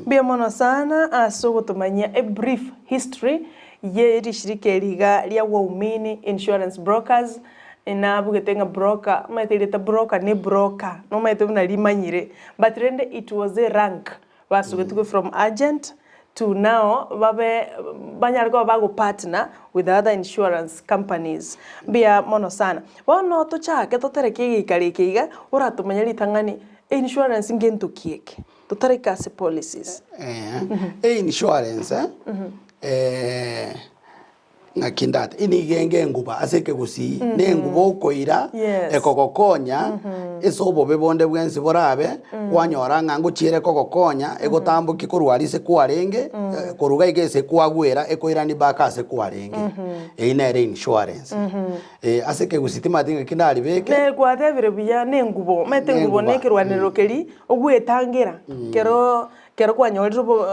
Mbuya mono sana ase ogotomanyia a brief history ye rishirika eri iga ria Waumini Insurance Brokers, nabugete ng'a broker, omanyete erieta broker ne broker, nomanyete buna rimanyire, but rende it was a rank basugetigwe from agent to now babe banyare koba bago partner with other insurance companies. Mbuya mono sana. Bono tochake totereke egeikaro eke iga, oratomanye ritang'ani insurance ngento ki eke? Totaraika ase policies. Einsurance ng'aki ndate nigo enge enguba ase ekegusii na enguba okoira Yes. ekogokonya ase obobe bonde bwensi borabe kwanyora ng'a ngochiere kogokonya egotambokia korwa aria ase kwarenge korwa iga iga ase kwagwera ekoirani back ase kwarenge eyio nere insurance. Ase ekegusii timanyeti ng'aki ndaribeke. Ne gwatebire buya nengubo, omanyete engubo Nenguba. na ekerwanero keria ogwetangera kero kero kwanyorire obo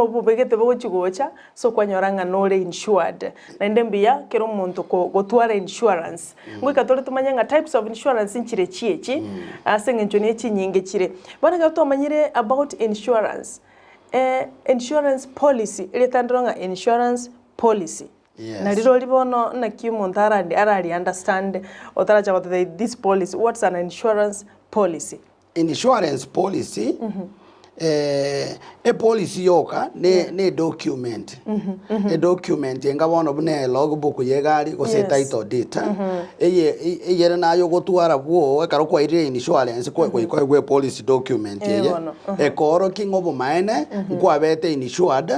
obobegete bogochi gocha, so kwanyora ng'a nore insured. Naende mbuya kera omonto ko gotwara insurance. Ngoika tore tomanye ng'a types of insurance nchire chi echi, ase eng'encho ne chinyinge chire. Bono ekero twamanyire about insurance, insurance policy, erieta ndiro ng'a insurance policy. Yes. Na rirori bono naki omonto arari arari understand otaracha goteba this policy, what's an insurance policy? Insurance policy, eh, epolicy yoka ne ne edocument. Edocument enga bono buna elogbook ya egari gose Yes. etitle deed, eye eyere naye ogotwara bwooo ekero kwairire insurance kwa goika oegwe epolicy document Eh, eye, bono, ekoorokia ng'a obomaene nkwabete insured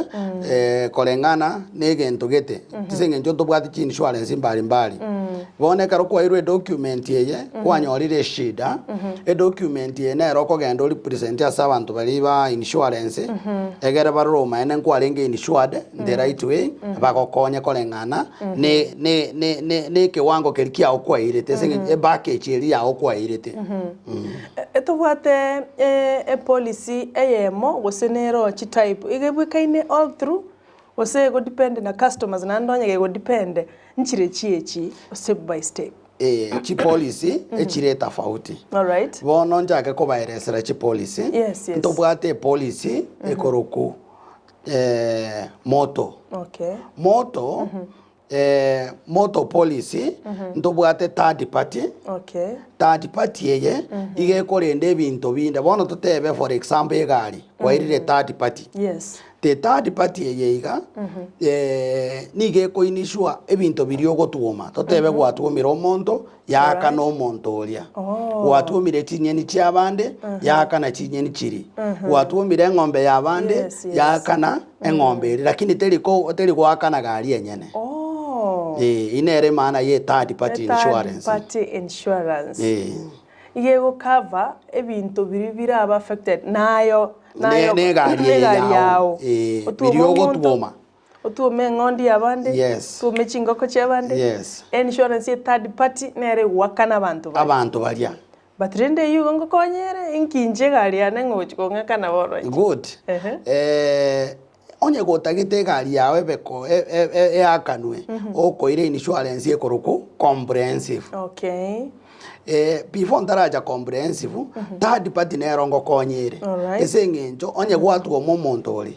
koreng'ana na egento gete, ase eng'encho ntobwate chi-insurance mbari mbari. Bono ekero kwairwe edocument eye, kwanyorire eshida, edocument eye nere okogenda orepresent ase abanto baria ba insurance, egere barore omaene nkwarenge insured in the right way, bagokonye koreng'ana ne ne ne ne ne ekewango keria kiago kwairete ase eng'encho epackage eria yago kwairete. Etobwate epolicy eyemo gose nero chitype iga ebwekaine all through Gose ego depend na customers naende onye gego depend nchire chiechi step by step. Ee, chipolicy echire etafauti. Alright. Bono nchake kobaeresera chipolicy. Yes, yes. Ntobwate epolicy ekoroku moto. Okay. Moto, Motor policy, ntobwate third party, Okay. third party eye iga ekorenda ebinto binde, bono totebe for example egari, kwairire third party. Yes. The third party eye iga, nigo ekoinisure ebinto biria ogotwoma, totebe gwatwomire omonto, yaakana omonto oria. Oh. Gwatwomire chinyeni chiabande, yaakana chinyeni chiria. Gwatwomire eng'ombe yabande, Yes, yes. yaakana eng'ombe eria, lakini teri ko teri goakana gari enyene. Oh. Eh, eyio nere emaana ye third party A third insurance. party insurance. Eh. Iga ego cover ebinto biria birabe affected nayo Ne- nayo negari eye negari yao. yao. Eh, Otwome biria omonto, ogotwoma. Otwome eng'ondi y'abande, Yes. otwome chingoko chi'abande, Yes. einsurance ye third party nere egoakana abanto baria. Abanto baria. But rende eyio igo ngokonyere, inki inche egari yane ng'ogochi kong'akana bono inche. Good. Ehe. Eh, onye gotagete egari yao ebe ko e- e- e- eakanwe, okoira insurance ekorokwa comprehensive. Okay. Eh, before ntaracha comprehensive, third party nero ngokonya ere. Alright. Ase eng'encho onye gwatwoma omonto ore,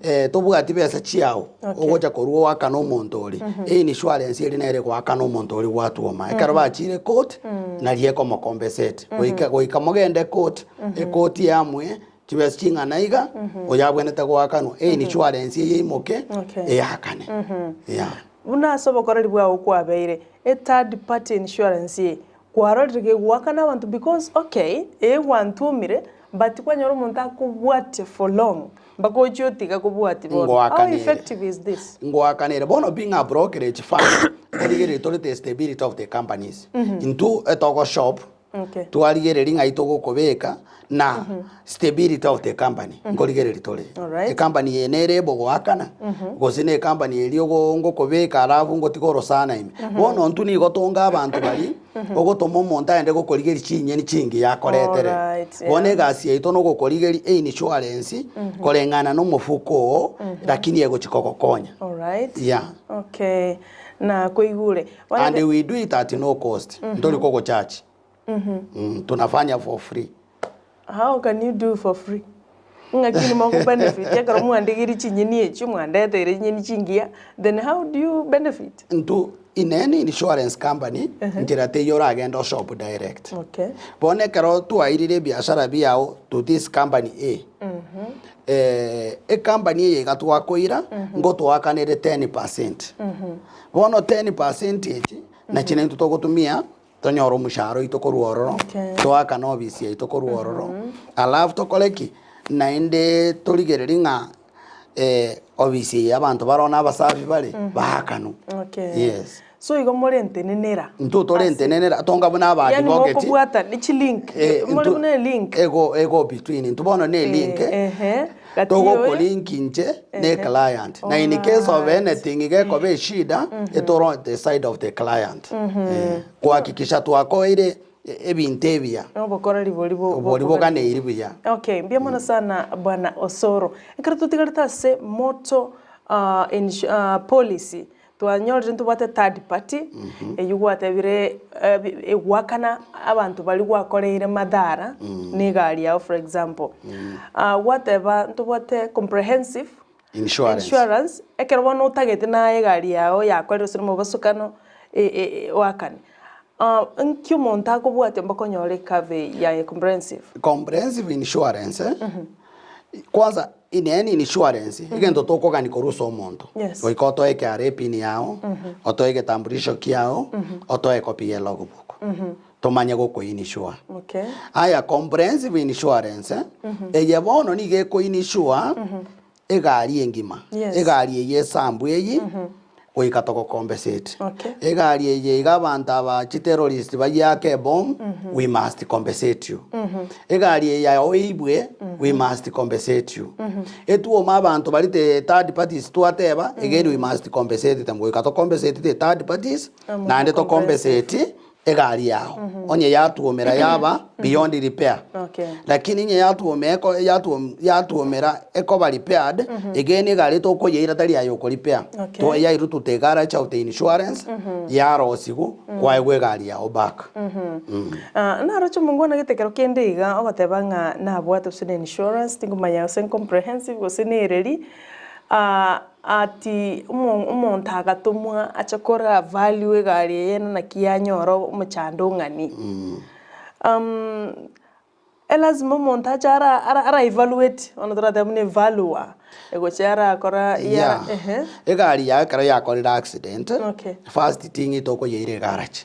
eh, tobwati besa chiao, Okay. ogocha korwa oakane omonto ore, einsurance eria nere egoakana omonto oria gwatwoma. Ekero bachire court, nario ekomocompensate. Goika goika mogende court, ecourt yamwe chibesa ching'ana iga, oyo abwenerete goakanwa, einsurance eye eimoke, Okay. eakane. Yeah. Buna ase obokoreri bwao kwabeire, e third party insurance eye, kwarorire gegoakana abanto because okay, ee gwantwomire but kwanyora omonto akobwatia for long mpaka ochie otiga kobwatia bono. How Ngoakanere. effective is this? Ngoakanere. Bono being a brokerage firm, nkorigereria tore the stability of the companies. Intwe etogo shop, Okay. twarigereria ng'ai togokobeka na stability of the company nkorigereria tore. Alright. Ecompany eye nere able goakana gose ne ecompany eria ogo ngokobeka alafu ngotiga orosana ime. Bono intwe nigo tonga abanto baria ogotoma omonto aende gokorigeria chinyeni chingiya akoretere. Alright, yeah. Bono egasi yaito nogokorigeria einsurance koreng'ana na omofuko oo lakini egochi kogokonya. Alright. Yeah. Okay. Nakoigure. Bono And we do it at no cost. Ntori kogocharge. Mm, tunafanya for free. How can you do for free? Ng'aki nimo benefit ekero mwandigirie chinyeni echio mwandeteire chinyeni chingiya, then how do you benefit? Intwe in any insurance company, nchera teiyo oragende oshop direct. Okay. Bono ekero twairire ebiashara biao to this company A, ecompany eye iga twakoira, ngotoakanere 10%. Bono 10% echi, nachi naintwe togotumia tonyore omoshahara oito korwa ororo, Okay. toakane ofisi yaito korwa ororo, alafu tokore ki? Naende torigererie ng'a ofisi eye abanto baroo na abasafi bare, baakanwe. Okay. Yes. So igo more ntenenera. Intwe tore Ase- ntenenera, tonga buna Yani abaadvocate. mokobwata ni chilink. Eh, More intwe- buna elink. ego ego between intwe bono ne elink Ehe. Gati oyo. togokolinki inche ne client na in case of anything gekoba eshida etore on the side of the client Eh, kuhakikisha twakoire ebinto ebiya Obokoreri boria bo- bori boganeiri buya. Okay, mbuya mono sana bwana Osoro. Ekero totigarete ase motor policy, Twanyorire ntobwate third party, eyio gwatebire egoakana abanto baria gwakoreire madhara na egari yao for example. Gwateba ntobwate comprehensive Insurance. insurance, ekero bono otagete naye egari yao yakorire gose nomobasukano oakane. Nki omonto akobwatia mpaka onyore ecover eye ya comprehensive? Comprehensive insurance, kwanza In any insurance, egento tokogani korwa ase omonto, Yes. goika otoe KRA pin yao, otoe egetambulisho kiao, otoe ecopy ye logbook, tomanye gokoinsure. Okay. Aya comprehensive insurance, eye bono nigo ekoinsure egari engima, Yes. egari eye esambu eyio, goika togocompensate. Okay. Egari eye iga abanto aba chiterrorist bayiake ebomb, we must compensate you. Egari eye ya oibwe, we must compensate you. Etuoma abanto baria the third parties twateba, again we must compensate them. Goika tocompensate the third parties, Amo naende comprehensive. tocompensate egari yao. Onye yatuomera yaba beyond repair. Okay. Lakini onye yatuoma eko yatuom yatuomera ekoba repaired, again egari tokoyeira tari aye okorepair. Okay. To yairwa to the garage of the insurance, yarosiwu, kwaegwa egari yao back. Ah, naroche omongwana gete ekero kende iga ogoteba ng'a nabwate gose na insurance, tingomanya gose comprehensive gose nereri, ah, Ati omonto agatomwa ache kora value egari eye naki yanyora omochando ong'ani. Elasima omonto ache ara ara evaluate bono toratebe buna evaluer egochia arakora Yeah. ehe. Egari yaye ekero yakorire accident, Okay. first thing tokoyeira egarage.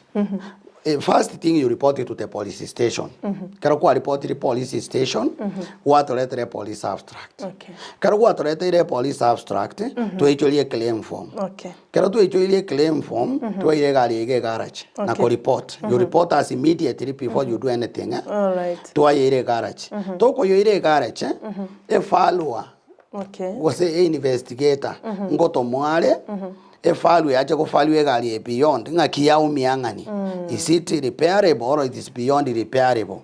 First thing you report it to the police station. Ekero kwaripotire police station, gwatoretera epolice abstract. Okay. Ekero gwatoreteire epolice abstract, twaichorie eclaim form. Okay. Ekero twaichoirie eclaim form, twaira egari eye iga egarage na Okay. koreport. You report us immediately before you do anything eh. Alright. Twayeira egarage. Tokoyoira egarage, evaluer Okay. gose einvestigator ngotomwa are, evalue yache kovalue egari eye beyond ng'aki yaumia ng'ani, is it repairable or it is beyond repairable.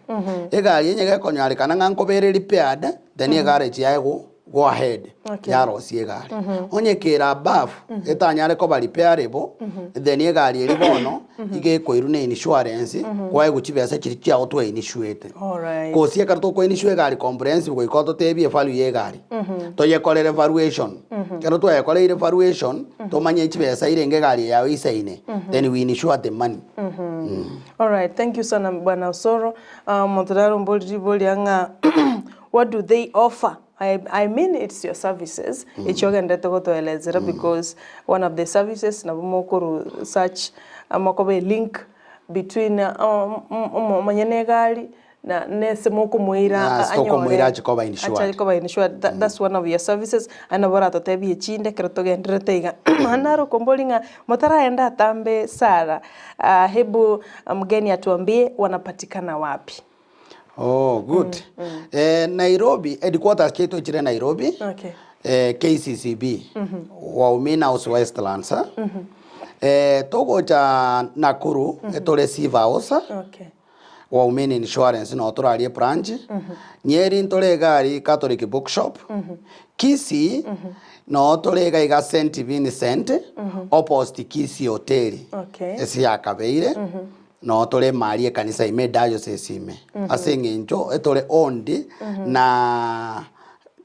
Egari enye gekonyarekana ng'a nkobere repaired, then egarage yaye go go ahead Okay. yarosia egari. Onye kere above, etanyare koba repairable, then egari eria bono, iga ekoirwa na insurance, kwaegwa chibesa chiria chiago twainisuete. Alright. Gose ekero tokoiniswa egari comprehensive goika ototebie evalue ya egari, toyekorere valuation. Ekero twayekoreire valuation, tomanye chibesa irenge egari yago isaine, then we insure the money. Alright, thank you sana Bwana Osoro. Omonto nare omboriri riboria ng'a what do they offer? I, I mean it's your services echio ogenderete gotoelezera because one of the services nabo mokoru search mokoba elink between omonyene egari na nese mokomoira Na ase tokomoira ache koba insured. ache koba insured. Tha- That's one of your services aye nabo oratotebie echinde ekero togendererete iga. Naende naro okombori ng'a motaraenda atambe Sarah, hebu mgeni atuambie wanapatikana wapi? Oh, good. Nairobi, headquarters chiaito chire Nairobi, Okay. KCCB, Waumina House Westlands. Togocha Nakuru, etore Siva House, Okay. Waumini Insurance no torarie branch. Nyeri ntore iga aria Catholic Bookshop. Kisii, no tore iga iga St Vincent, opposite Kisii Hotel. Okay. Ase yakabeire. Noo tore emari ekanisa ime ediocese ime, ase eng'encho etore owned na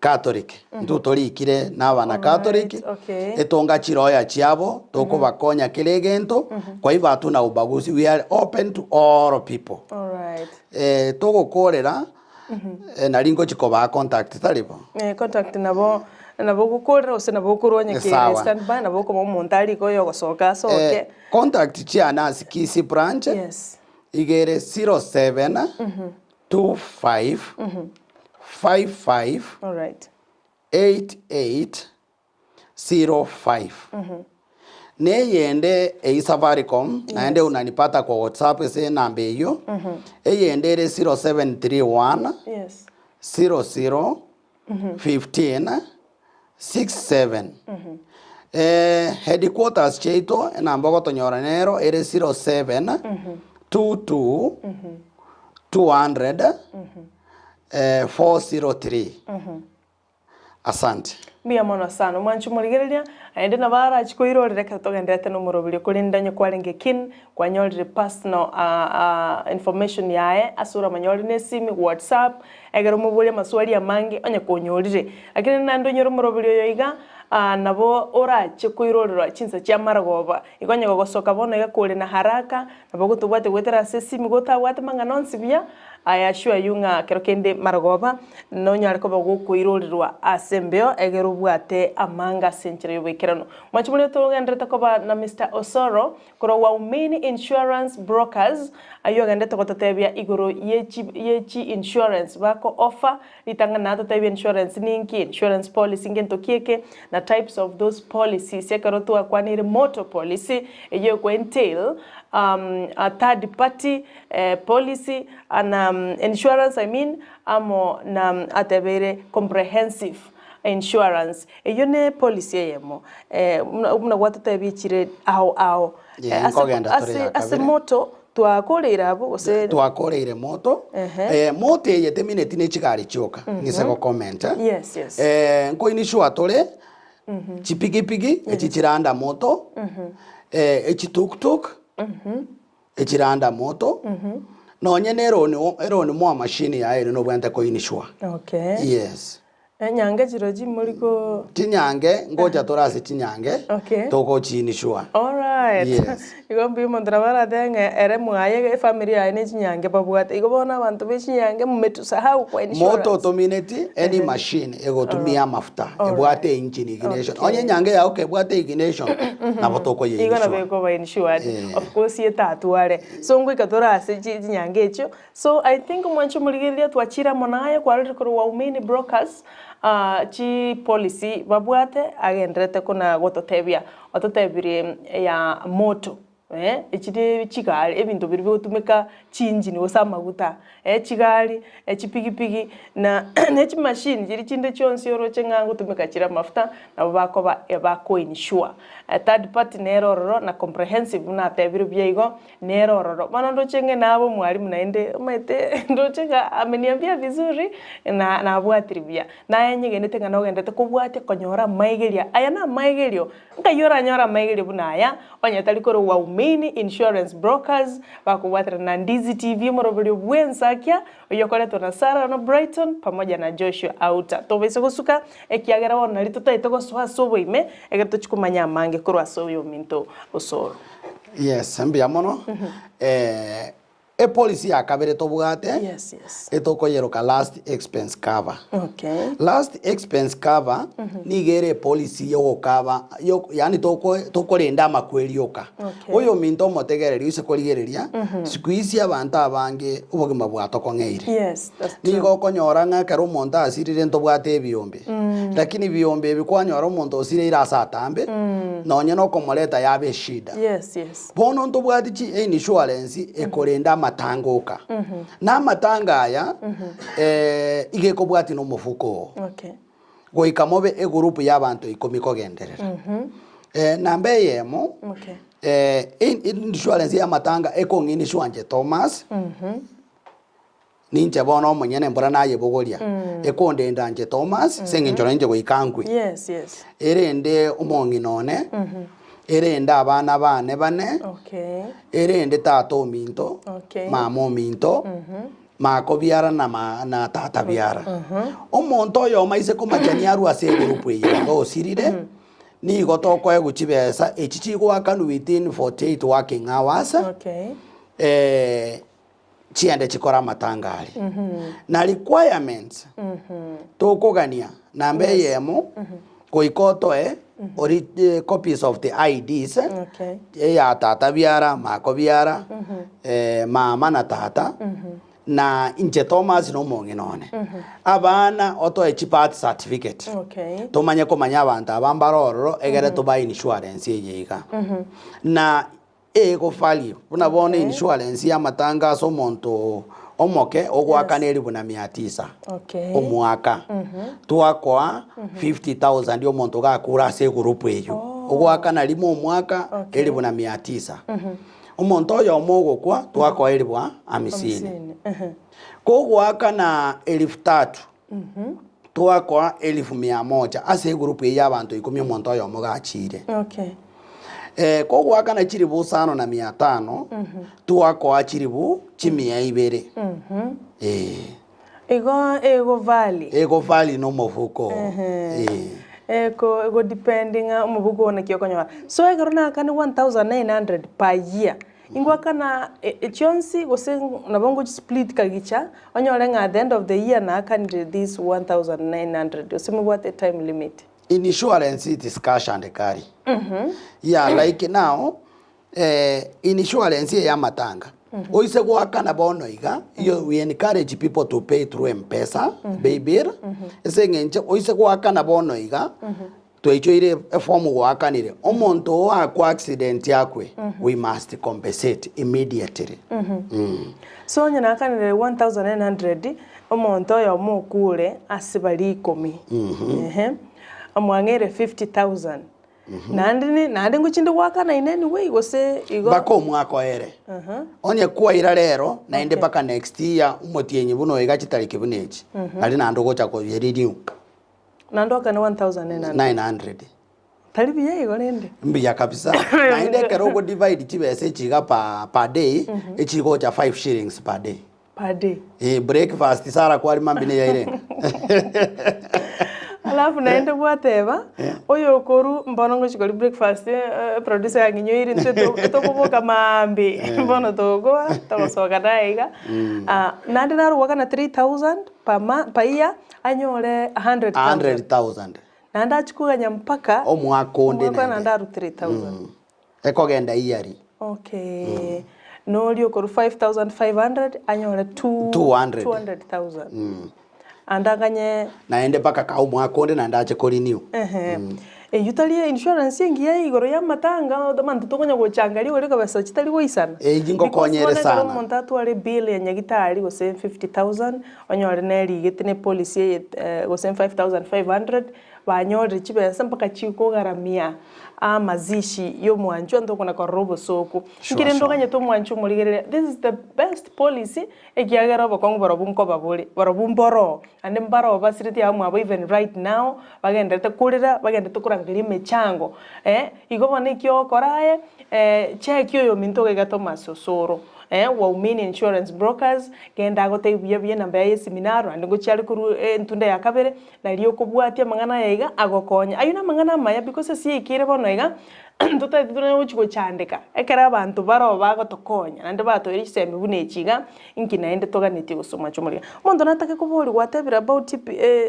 Catholic, intwe torikire na abana Catholic, Alright, okay. etonga chiroya chiabo, tokobakonya kera egento, kwa hivyo hatuna ubaguzi, we are open to all people. Alright. Eh, togokorera, eh, nari ngochi kobaa contact, tari bo? Eh, contact nabo nabo ogokorera gose nabo okorwa onye kere Sawa. stand by nabo okoba omonto arike oyo ogosoka asoke. Eh, contact chiane ase Kisii branch, Yes. iga ere 07 25 55 Alright. 88 05 Neyende eyio Safaricom, naende unanipata kwa WhatsApp ase enamba eyio, eyende ere 0731 Yes. 00 15 67 Eh, headquarters chiaito enamba ogotonyora nero ere 07 22 200 eh, 403 Asante. Mbuya mono sana omwanchi omorigereria, naende nabo arachi koirorera ekero togendererete nomoroberio korende onye kwarenge keen kwanyorire personal information yaye ase oramonyore na esimi, whatsapp, ekero omoborie amaswali amange onye konyorire. Lakini naende onyore omoroberio oyo iga nabo orache koirorerwa chinsa chia marogoba, igo onye gogosoka bono iga kore na haraka nabo ogotobwatia goetera ase esimi gotabwate mang'ana onsi buya. I assure you ng'a kero kende marogoba nonyare koba gokoirorerwa ase embeo egere obwate amanga ase enchera y'oboikeranu. Mwanche moria togenderete koba na Mister Osoro korwa Waumini Insurance Brokers ayio ogenderete gototebia igoro ye chi ye chi insurance bako offer ritang'ani natotebia insurance ninki, insurance policy ngento ki eke na types of those policies ekero twakwanire motor policy eyio eko entail a third party Policy na insurance I mean amo na atebeire comprehensive insurance eyio ne policy eyemo buna gwatotebia chire ao ao Yeah, nkogenda tore ya ase kabere. moto twakoreire abwo gose Twakoreire moto Ehe. eh, moto eye temineti ne chigari chioka ng'ise gocomment eh. Yes, yes. Eh, nkoinisure tore chipigipigi echi chiranda moto eh, echi tuktuk Echiranda moto, nonye ne eroni eroni mwa machine yaye ere nobwenerete koinishwa. Okay. Yes. Enyange chirochio mori ko. Chinyange, ngocha tore ase chinyange, Okay. togochiinishwa. Alright. Yes. Igo mbuya omonto nabo aratebe ng'a ere mwaye efamiri yaye ne chinyange babwate. Igo bono abanto be chinyange mmetusahau kwa insurance. Moto otomineti any machine egotumia amafuta, ebwate engine ignition. Okay. Onye enyange yago kebwate ignition, nabo Igo nabo tokoyeinishwa. ekoba insured. Eh. Of course etatware. So ngoika tore ase chi chinyange echio. So I think omwanche omorigereria twachire amo naye kwarorire korwa Waumini Brokers chi policy babwate agenderete kona gototebia. Ototebirie ya moto. Echi ne chigari, ebinto biria bigotumeka chiinjini gose amaguta, chigari, chipigipigi, na ne chimashini chiria chinde chionsi oroche ng'a ngotumeka chire amafuta, nabo bakoba bakoinsure. Third party nere ororo na comprehensive buna atebire buya igo, nere ororo. Bono ndoche ng'a nabe omwalimu naende omanyete ndoche ng'a ameniambia vizuri, na nabwatire buya. Naye nyegenete ng'a nogenderete kobwatia konyora amaigeria, aya namaigerio. Nkai oranyore amaigerio buna aya, onye tari korwa Waumini Insurance Brokers, bakobwaterana na Ndizi TV omoroberio bw'ensakia, oyio okoretwa na Sarah Rono Brighton pamoja na Joshua Auta. Tobaisa gosuka, ekiagera bono nario totaete gosoa ase oboime, ekero tochia komanya amange korwa ase oyominto Osoro. Yes, mbuya mono. Eh, Epolicy ya kabere tobwate Yes, yes. etokoyeroka last expense cover. Okay. Last expense cover nigo ere epolicy yogokaba yo yaani toko tokorenda amakweri oka. Okay. Oyominto omotegereri oise korigereria, siku hizi abanto abange obogima bwatokong'eire. Yes, that's true. Nigo okonyora ng'a ekero omonto asirire ntobwate ebiombe, lakini ebiombe ebi kwanyora omonto osireire ase atambe, nonye na okomoreta yaba eshida. Yes, yes. Bono ntobwati chi insurance ekorenda amatanga oka. Na amatanga aya iga ekobwatia na omofuko oo. Okay. Goika mobe egroup ya abanto ikomi kogenderera. Namba eyemo, Okay. insurance ya amatanga ekong'iniswa inche Thomas, Ninche bono omonyene mbora nayebogoria, ekondenda inche Thomas, ase engencho nainche goika nkwe. Yes, yes. Erende omong'ina one, erende abana bane bane, Okay. erende tata ominto, Okay. mama ominto, Mako biara na ma na tata biara. Omonto oyomo aise komachania arwe ase egroup eye iga osirire, nigo tokoegwa chibesa echi chigoakanwa within 48 working hours, Okay. chiende chikore amatanga aria. Na requirements tokogania namba eyemo, goika otoe ori copies of the IDs, Okay. eya tata biara, mako biara, mama na tata, na inche Thomas na omong'ina one. Abana otoe chi birth certificate. Okay. Tomanye komanya abanto aba mbare ororo egere tobae insurance eye iga. Na Egofaria, buna bono insurance y'amatanga ase omonto omoke ogoakana elifu na mia tisa omwaka, twakoa 50,000 omonto gakure ase egroup eyio, ogoakana rimo omwaka elifu na mia tisa. Omonto oyomo ogokwa twakoa elifu hamsini. Kogoakana elifu tatu twakoa elifu mia moja ase egroup eye y'abanto ikomi omonto oyomo gachire. Okay. Eh, kogoakana chilifu isano na mia tano, twakoa chilifu chimia ibere. Eh. Igo ego vali. Ego vali nomofuko. Eh. Eko ego depend ng'a omobuko one ki okonyora. So ekero nakane 1900 per year, Ingwakana chionsi gose nabo ngochisplit kagicha, onyore ng'a at the end of the year naakanire this 1900 gose mobwate time limit. Insurance it is cash and carry. Yeah, like now, eh, insurance eye y'amatanga, oise goakana bono iga, iyo we encourage people to pay through M-Pesa, paybill, ase eng'encho oise goakana bono iga, Twaichoire eform goakanire omonto oo akwe accident akwe we must compensate immediately. So onye naakanire 1900 omonto oyomo okure ase baria ikomi ehe omwang'eire 50000 naende ni naende ngochia inde goakana in any way gose igo Mpaka omwaka oere. Onye kwaira rero naende mpaka next year omotienyi buna oyo iga chitariki buna echi nari naende ogocha koyerenew. Naende oakane 1900. 900. Tari buya igo rende. Mbuya kabisa. Naende ekero ogo divide chibesa echi iga per, per day, echigocha 5 shillings per day. Per day. Eh, breakfast Sarah kwari mambia niyo yairenge. Alafu naende gwateba, oyo okorwa mbono ngochi koria breakfast eh, producer yang'inyoire intwe to- tokoboka maambia, bono togokora, togosoka naye iga. Ah, naende naro goakana 3000 per month, per year, Anyore 100,000. 100,000. Naende achie koganya mpaka Omwaka onde omwaka naende. naende arue 3,000. Ekogenda yearly. Okay. Noria okorwa 5,500 anyore two- 200. 200,000. Ande aganye Naende mpaka ka omwaka onde naende ache korenew. Ehe. Eyio tari insurance engiya igoro ya amatanga abanto tokonya gochangaria oria kabesa chitari goisana. Eyio ngokonyere Because bono ekero sana. omonto atware ebill ya nyagitari gose 50,000, onyore nerigete ne policy eye gose 5500, banyorire chibesa mpaka chikogaramia amazishi ya omwanchwa ntokona korora obosooku. Sure, Nki rende sure. oganyete omwanchwa omorigereria, this is the best policy ekiagera obokong'u barobwo nkoba bore, barobwo mboroo, naende mbaroo basireti abamwabo even right now, bagenderete korera, bagenderete korangeria emechango, eh, igo bono eki ogokora aye, cheki oyominto iga iga Thomas Osoro, Waumini Insurance Brokers, genda agotebie buya buya enamba yaye y'esimi naro, naende ngochia are korwa entunda ya kabere, nario okobwatia amang'ana aya iga, agokonye. Ayio namang'ana amaya because ase yaikire bono iga, totaeti tore gochi gochandeka, ekero abanto baroo bagotokonya, naende batoire chisemi buna echi iga, inki naende toganetie gose omwancho omorero. Omonto natake koboria gwatebire about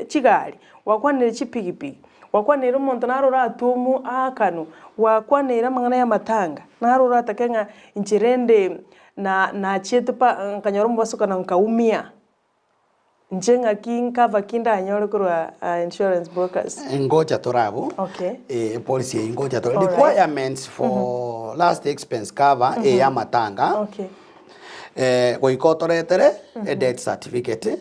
chigari, Gwakwanire chipigipigi, gwakwanire omonto naro oratwomu aakanwe, gwakwanire amang'ana y'amatanga, naro oratake ng'a inche rende na nachiete pa nkanyora omobasokano nkaumia, inche ng'aki nkaba ki ndanyore korwa insurance brokers? Ngocha tore abwo, Okay. eh, policy eyio ngocha tore. Alright. Requirements for last expense cover eye y'amatanga, Okay. goika otoretere edeath certificate,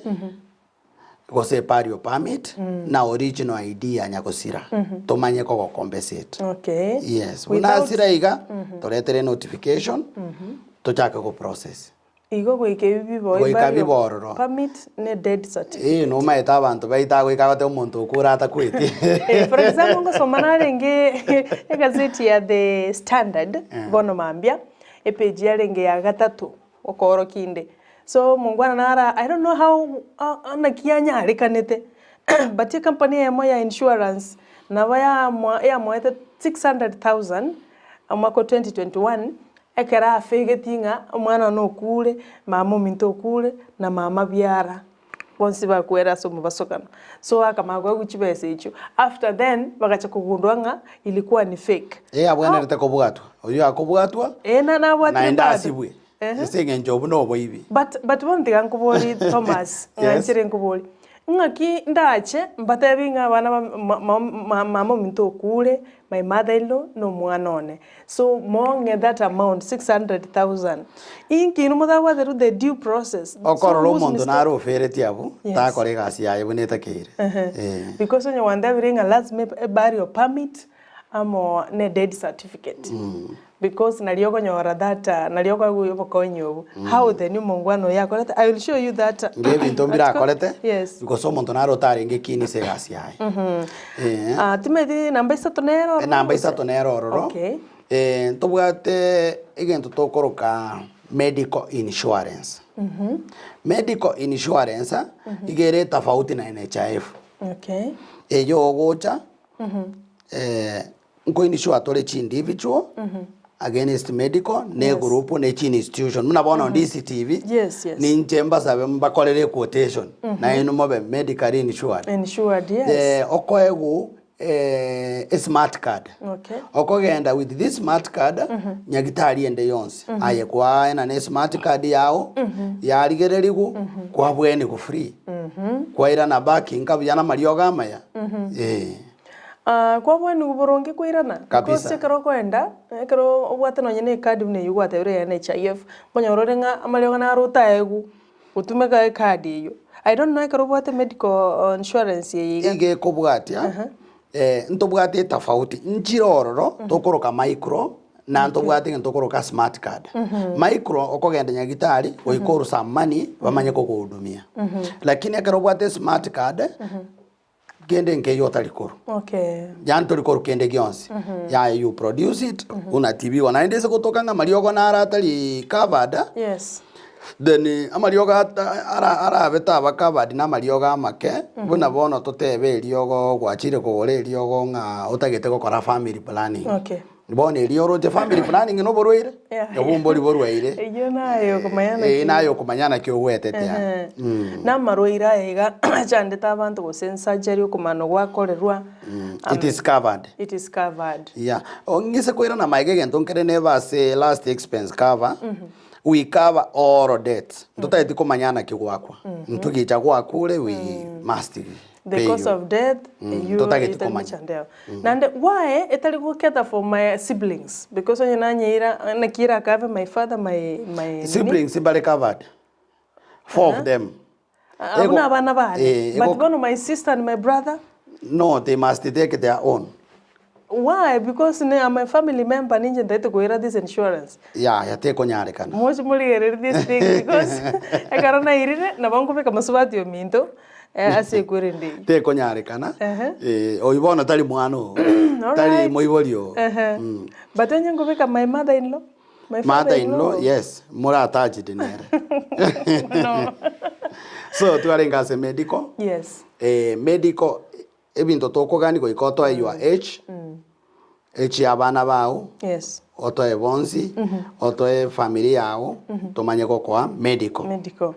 gose epario permit na original ID ya nyagosira tomanye kogocompensate. Okay. Yes, buna Without- asira iga toretere notification tochake goprocess. Igo goika ebi biboi Goika burial bibororo. permit ne death certificate. Ee nomaete abanto baito agoika agote omonto okure atakweti. Eh, for example ngosoma narenge egazeti ya The Standard bono mambia, epage yarenge ya gatato okoorokia inde. So omongwana nara I don't know how naki yanyarekanete but ecompany eyemo ya insurance nabo yamoa yamoete 600,000 omwaka o 2021 ekero afegeti ng'a omwana one okure, mama ominto okure, na mama biara. Bonsi bakwera ase omobasokano. So akamanya koegwa chibesa echio. After then bagacha kogundua ng'a ilikuwa ni fake. Ee abwenerete kobwatwa, oyio akobwatwa Ee na nabwatire naende bado. asibwe Ehe. ase eng'encho obwo noboibi. But but bono tiga nkoborie Thomas, ng'a Yes. nchere nkoborie, ng'aki ndache mbatebi ng'a abana ba ma- ma- ma- mama ominto okure, my mother in law, na omwana one. So mong'e that amount, 600,000. Inki inwe motabwate the due process? So Okorora whose omonto mistake? nare ofereti abwo, Yes. takora egasi yaye buna etakeire. Ehe. Eh. Because onye gwantebire ng'a lazima e burial permit amo ne dead certificate. Because nario okonyora that nario okoegwa obokonyi obwo. How then omongwana oyo akorete? I will show you that Inga ebinto article. mbirakorete, Yes. gose omonto nare otarenge keen ase egasi yaye. Eh. Ah, timanyeti namba isato nere ororo Enamba gose? isato nere ororo. Okay. Eh, ntobwate egento tokoroka medical insurance. Medical insurance iga ere tofauti na NHIF. Okay. Eywo ogocha nkoinsure tore chi individual against medical na egroup na echi institution buna bono DCTV Yes, yes. ninche mbasabe mbakorere equotation nainwe mobe medically insured. Insured, yes. Eh, okoegwa esmart card Okay. okogenda with this smart card nyagitari ende yonsi aye kwaenana esmart card yago yarigererigwa kwabwenigwa free kwairana back inka buya na amariogo amaya eh. Ah, kwabwenigwa boronge kwairana Kabisa. Because ekero okoenda ekero obwate nonye na ecard buna eywo gwatebire ya NHIF, okonyora ore ng'a amariogo naro otaegwe gotumeka ecard eywo. I don't know ekero obwate medical insurance eye iga. Iga ekobwatia, ntobwate etofauti, nchire ororo tokoroka micro na ntobwate egento tokoroka smart card. Micro okogenda nyagitari goika orwe some money bamanye kogohudumia. Lakini ekero obwate smart card, kende nkeiyo otari korwa. Okay. Yaani tori korwa kende gionsi. Yaya you produce it, unatibiwa. Naende ase gotoka ng'a amariogo naro atari covered, Yes. then amariogo ata ara arabe taba covered na amariogo amake, buna bono totebe eriogo gwachire kogora eriogo ng'a otagete gokora family planning. Okay. Bono erio oroche family planning na oborwaire, Yeah. obwo mbori borwaire. Eyio naye okomanya naki. Ee naye okomanya naki ogwetete aa. Ehe. Na amarwaire aya iga achandete abanto gose ensurgery okomana gwakorerwa It is covered. it is covered. Yeah. Ng'ise koirana magega egento nkere nebe ase last expense cover, we cover all debts. Ntotageti komanya naki gwakwa. Ntogicha gwakure we must The pay cause you. of death eyio Totageti etari komanya. gochandeo. Naende why etari goketa for my siblings because onye nanyeira naki erakabe my father my my nini? Siblings mbare covered. Four of them. Ah, buna abana bane. Eh, But ego- bono my sister and my brother No, they must take their own. why? Because ne I'm a family member ninche ntaete koira this insurance. Yaya tekonyarekana. Moche morigererie this thing because ekero nairire nabo nkobeka mosubati ominto eh, ase ekwerende eyio. Tekonyarekana. Ehe. Eh, oyo bono tari mwana oo. Tari Alright. moibori oo. Ehe. But onye nkobeka my mother in law, my Mother father in law, yes, more attached nere. No. So twarenge ase medical. Yes. Eh, medical ebinto tokogani goika otoe your age, age ya abana bao, Yes. otoe bonsi, otoe family yao, tomanye gokoa medical. Medical.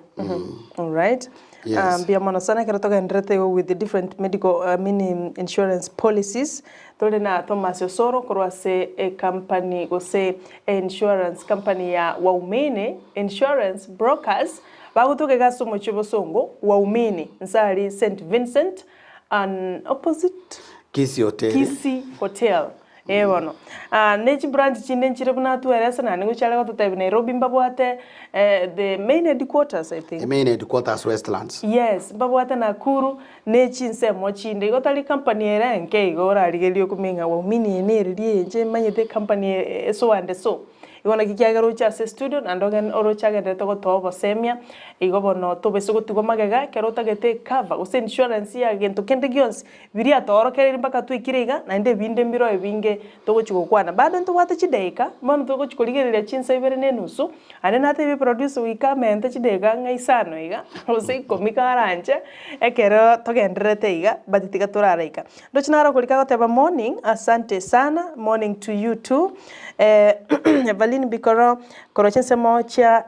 All right. Yes. Mbuya mono sana ekero togendererete igo with the different medical I mean insurance policies tore na Thomas Osoro korwa ase ecompany gose insurance company ya Waumini Insurance Brokers bagotoka iga ase omochie o Bosongo Waumini nse aria St Vincent and opposite Kisii Hotel. Kisii Hotel. Ee bono. Ah, ne chibranch chinde nchire buna atwerese naende ngochia are gototebia Nairobi mbabwate eh, the main headquarters I think. The main headquarters Westlands. Yes, mbabwate Nakuru ne chinsemo chinde. Igo tari company ere enke igo orarigererie okumenya ng'a waumini eye nere riria eye inche manyete company so and so. Igo naki kiagera oche ase estudio naende ogen oroche agenderete gotoa obosemia, igo bono tobese gotigwa magega ekero otagete ecover gose insurance ya gento kende gionsi, biria atoorokereiri mpaka twaikire iga, naende ebinde mbiroo ebinge togochi gokwana. Bado ntobwate chidaeka, bono togochi korigereria chinsa ibere na enusu, aria natebie producer goika amente chidaeka ang'e isano iga, gose ikomi karanche, ekero togendererete iga, but tiga toraraika. Ndoche naro okorika agoteba morning, asante sana, morning to you too. Evaline Bikoro, korwa chinsemo chia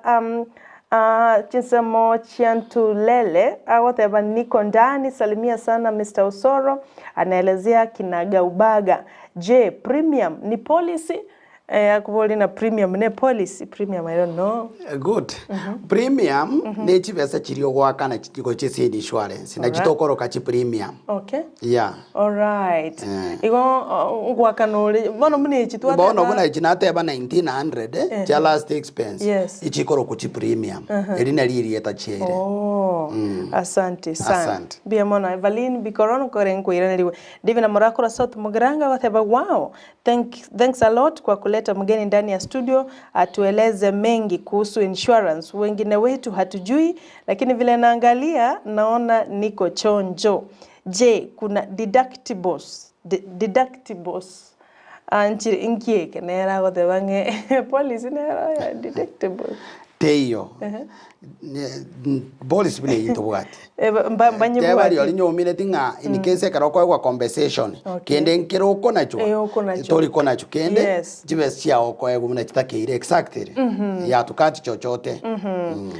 chinsemo chia Ntulele, agoteba niko ndani, salimia sana Mister Osoro, anaelezea kinagaubaga. Je, premium ni policy? Akoboria na premium ne policy, premium I don't know. Good. Premium ne chibesa chiria ogoakana gochia ase insurance nachi Alright. tokoroka chi premium. Okay. Yeah. Alright. Eh. Igo ngoakana ore bono buna echi twateba. Bono buna echi nateba 1900 chia last expense Yes. echikorokwa chi premium. Eri nari erieta chiaire. Oh, asante sana. Asante. Mbuya mono Evaline Bikoro nkore nkoiranerigwe. David Morakora South Mugirango agoteba wow, Thank, thanks a lot kwa kuleta mgeni ndani ya studio atueleze mengi kuhusu insurance. Wengine wetu hatujui, lakini vile naangalia naona niko chonjo. Je, kuna deductibles, de, deductibles anchire nkieke nere agoteba ng'e policy nero ya deductibles. Teiyo. Policy buna eyio ntobwati. Mbanyebwati. Teba rirorio nyomineti ng'a in case ekero okoegwa compensation, Okay. kende nkere okonachwa, Eh, okonachwa. tori konachwa kende, Yes. chibesa chiao okoegwa buna chitakeire exactly. Yatukati chochote.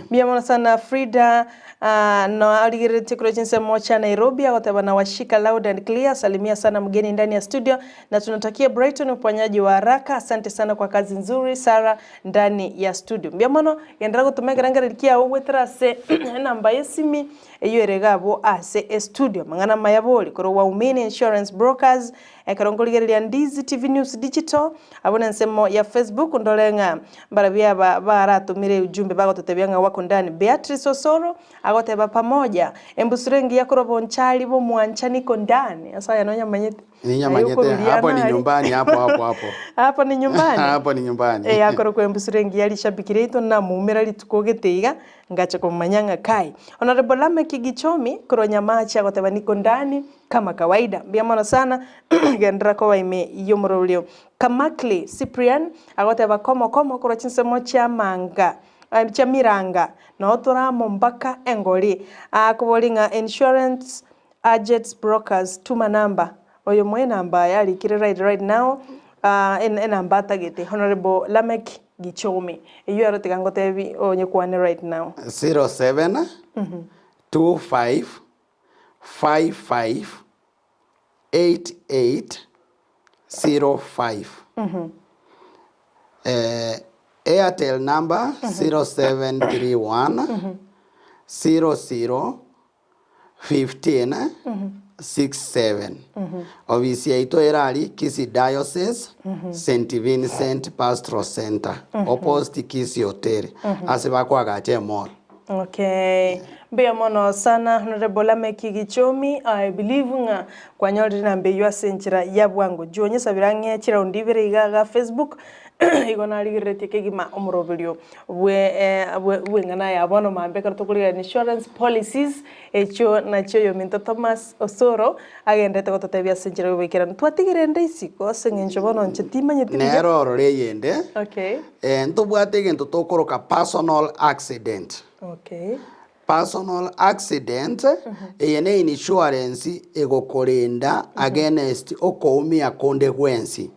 Mbuya mono sana Frida ah, no arigereretie korwa chinsemo chia Nairobi agoteba na washika loud and clear salimia sana mgeni ndani ya studio na tunatakia Brighton uponyaji wa haraka asante sana kwa kazi nzuri Sarah ndani ya studio. Mbuya mono, genderera gotoma ekerengererio kiao goetera ase enamba y'esimi eyio ere iga abwo ase estudio. Amang'ana amaya bori korwa Waumini Insurance Brokers, ekero nkorigereria Ndizi TV News Digital, abwo nensemo ya Facebook ndore ng'a mbarabwo aba baratomire ujumbe bagototebia ng'a wako ndani. Beatrice Osoro agoteba pamoja, embusuro engiya korwa bonchari bw'omwanchani iko ndani. Ase aya nonyamanyete. Ninyamanyete, hapo ni nyumbani, hapo hapo hapo. Hapo ni nyumbani? Hapo ni nyumbani. Eh, akorokwa embusuro engiya rishabiki riaito namoumera rituko gete iga, ngacha komomanya ng'a kai. Honorable Lameck Gichomi korwa Nyamache agoteba niko ndani kama kawaida. Mbuya mono sana, genderera koba ime y'omoroberio. Kamakli Cyprian agoteba komo komo korwa chinsemo chia Manga, chia Miranga, noo tore amo mpaka engori. Akoboria ng'a insurance Agents brokers tuma number oyo moe enamba yarikire right right now ah enamba atagete Honourable Lameck Gichomi eywo ero tiga ngotebi onyekwane right now. 07 25 55 88 05 eh, Airtel number 0731 00 15 6 7 Obisi yaito ere aria Kisii Diocese, St Vincent Pastoral Centre, opposite Kisii Hotel, ase bakoagacha emall. Okay. Mbuya mono sana Honorable Lameck Gichomi, I believe ng'a kwanyorire enamba eywo ase enchera ya bwango. Juu onyesabire ang'e chiraundi ibere iga iga Facebook, igo narigereretie kegima omoroberio bwe bwe bw'eng'ana ya bono mambia ekero tokorigereria insurance policies, echio nachio oyominto Thomas Osoro agenderete gototebia ase enchera y'oboikeranu. Twatigire ende isiko ase eng'encho bono inche timanyeti buya. Nere orore eyende, Okay. ntobwate egento tokoroka personal accident. Okay. Personal accident, eye ne insurance egokorenda against okoumia konde gwensi.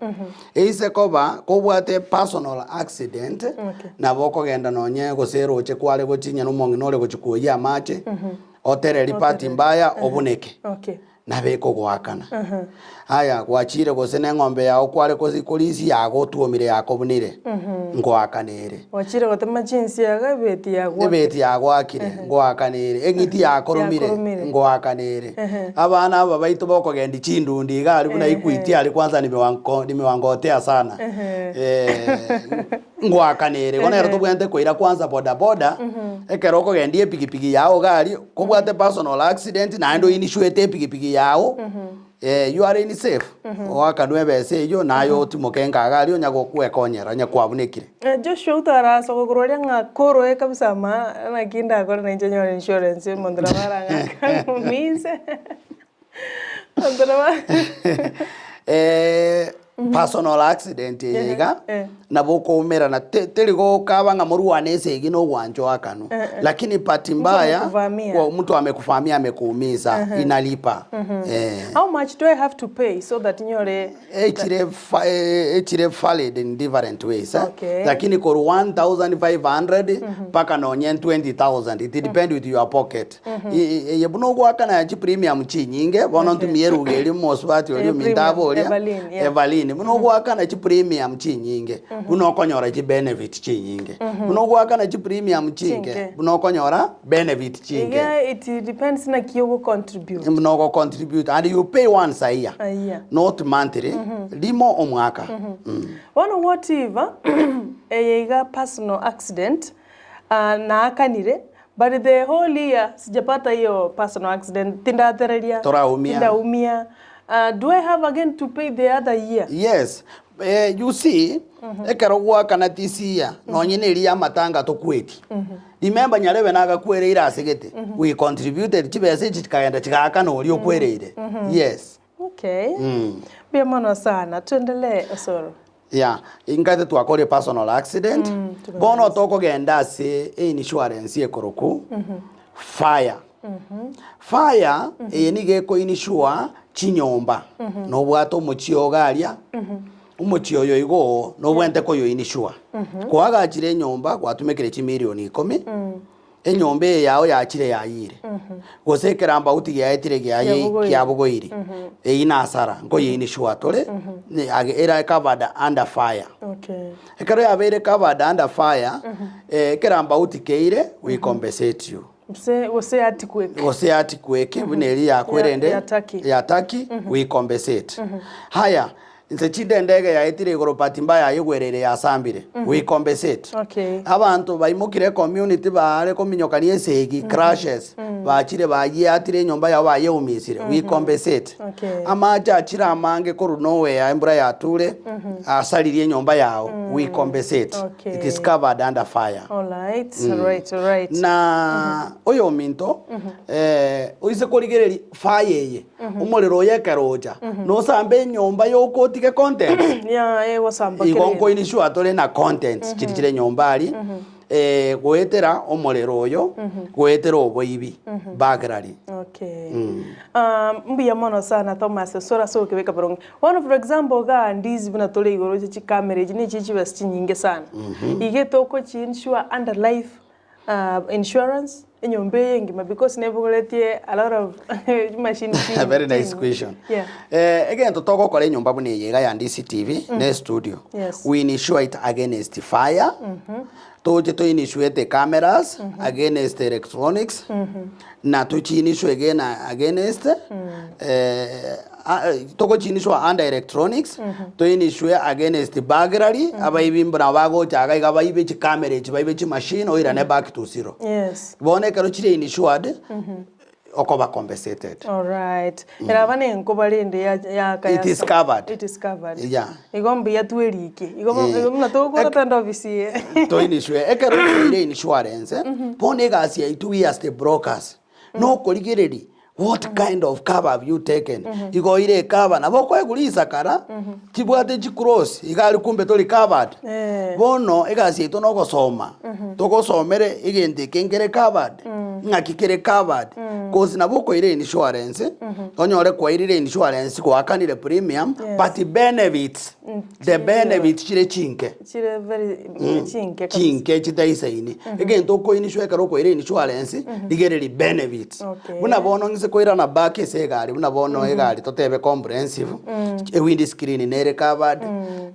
Eise koba kobwate personal accident, nabo okogenda nonye gose eroche kware gochinya na omong'ina ore gochia koyia amache, otereri bahati mbaya obuneke. Nabo ekogoakana. Aya, gwachire gose neng'ombe yao kware korisia yagotuomire yakobunire, ngoakana ere. Gwachire gotema chinsiaga ebeti yagoakire. Ebeti yagoakire, ngoakana ere. Eng'iti yakoromire, Yakoromire. ngoakana ere. Abana aba baito bokogendia chindundi iga aria buna Equity aria kwanza nimewanko nimewangotea sana. Ngoakana ere. Bono ero tobwenerete koira kwanza bodaboda, ekero okogendia epikipiki yao iga aria, kobwate personal accident naende oinishuete epikipiki yao. Eh, you are in safe. Oakanwe ebesa eyio naye otimoke nkaga aria onya gokwekonyera onye kwabunekire. Eh, Joshua otarasa gokorwa aria ng'a koroe kabisa ama naki ndakore nainche nyore insurance omonto nabo arang'ake ang'umise. Omonto nabo Eh, personal accident eye iga, nabo okoumerana te- teri gokaba ng'a morwane esegi na ogwancha oakanwe, lakini bahati Mtu mbaya amekuvamia. kwa mtu amekuvamia amekuumiza inalipa eh. How much do I have to pay so that nyore Echire fa- eh, echire valid in different ways eh? Okay. Lakini korwa 1500 mpaka nonye 20000 it depend with your pocket. Eye buna ogoakana ya chipremium chinyinge, bono ntumie eruga eria omosubati oria Eh, ominto premium, abe oria, Evaline, yeah. Evaline, buna ogoakana chipremium chinyinge, buna okonyora chibenefit chinyinge. Buna ogoakana chipremium chinke, Chinke. buna okonyora benefit chinke. Iga it depends naki ogocontribute. Buna ogocontribute and you pay once a year, A year. not monthly, rimo omwaka. Mm. Bono what if eye iga personal accident, ah, naakanire, But the whole year sijapata hiyo personal accident, tindatereria, Toraumia. tindaumia. Uh, do I have again to pay the other year? Yes. Eh, you see, ekero gwakana tisiya, nonye na eria y'amatanga tokweti. Remember nyarebe nagakwereire ase gete. We contributed chibesa echi chikagenda chigaakana oria okwereire. Yes. Okay. Mbuya mono sana. Tuendelee Osoro. Yeah, inkaete twakora personal accident, bono tokogenda ase einsurance ekorokwa fire. Fire eye nigo ekoinsure chinyomba, nobwate omochie ogo aria, omochie oyo igo oo nobwenerete koyoinsure. Kwagachire enyomba gwatumekire chimilioni ikomi, Enyomba eye yao yachire yayiire, gose ekerambauti giaetire giaye kiabogoiri, eyio nasara, nkoyeiniswa tore, ne- age- era covered under fire. Okay. Ekero yabeire covered under fire, eh, ekerambauti keire, we compensate you. Gose gose earthquake. Gose earthquake, buna eria yakwerende, Ya- ya Turkey. ya Turkey, we compensate. Haya, Inse chinde endege yaetire igoro but mbaya yayegwereire yasambire. We compensate. Okay. Abanto baimokire ecommunity baare kominyokania esegi, crashes, bachire bayeatire enyomba yabo bayeumisire. We compensate. Okay. Amache achire amange korwa nowhere embura yature, asaririe enyomba yao. We compensate. Okay. It is covered under fire. Alright, alright, alright. Na oyominto, eh, oise korigereria fire eye, Omorero oyo ekero ocha, nosambe enyomba yoka otige contents. Yeah, egosamba Igo kera nkoini sure tore na contents chiri chire nyomba aria, eh, goetera omorero oyo, goetera oboibi, burglary. Okay. Ah, mbuya mono sana Thomas osore ase okebeka boronge. Bono for example igaa ndizi buna tore igoro echi chikamera echi nichi chibesa chinyinge sana. Iga tokochi insure under life Insurance, enyomba eye engima because nebogoretie a lot of chimachine A very nice question. Yeah. Eh, egento togokora enyomba buna eye iga ya DCTV ne studio. Yes. We insure it against fire. Toche to insure the cameras against electronics. Na tochi insure again against eh, Togochiinishwa under electronics, toinishwe against burglary, abaibi mbuna bagocha iga iga baibe chikamera echi baibe chimachine oirane back to zero. Yes. Bono ekero chire insured, okoba compensated. Alright. Eraba ne enkoba rende ya yaka It is covered. It is covered. Yeah. Igo mbuya twerike. Igo Eh. igo buna togokora togende ofisi eye. Toinishwe ekero toire insurance, bono egasi yaito we as the brokers, nokorigereria What kind of cover have you taken? Igo oire ecover nabo okoegwa risakara tibwate chicross iga aria kumbe tori covered. Eh. Bono egasi yaito nogosoma togosomere egento eke nkere covered ng'aki kere covered cause nabo okoira insurance onyore kwairire insurance gwakanire premium Yes. but benefits the benefits chire chinke. Chire very chinke kabisa. Chinke chitaisaini. Egento okoinishwa ekero okoira insurance, rigereria benefits. Okay. Buna bono ng'ise koirana back ase egari, buna bono egari totebe comprehensive, ewindscreen nere covered,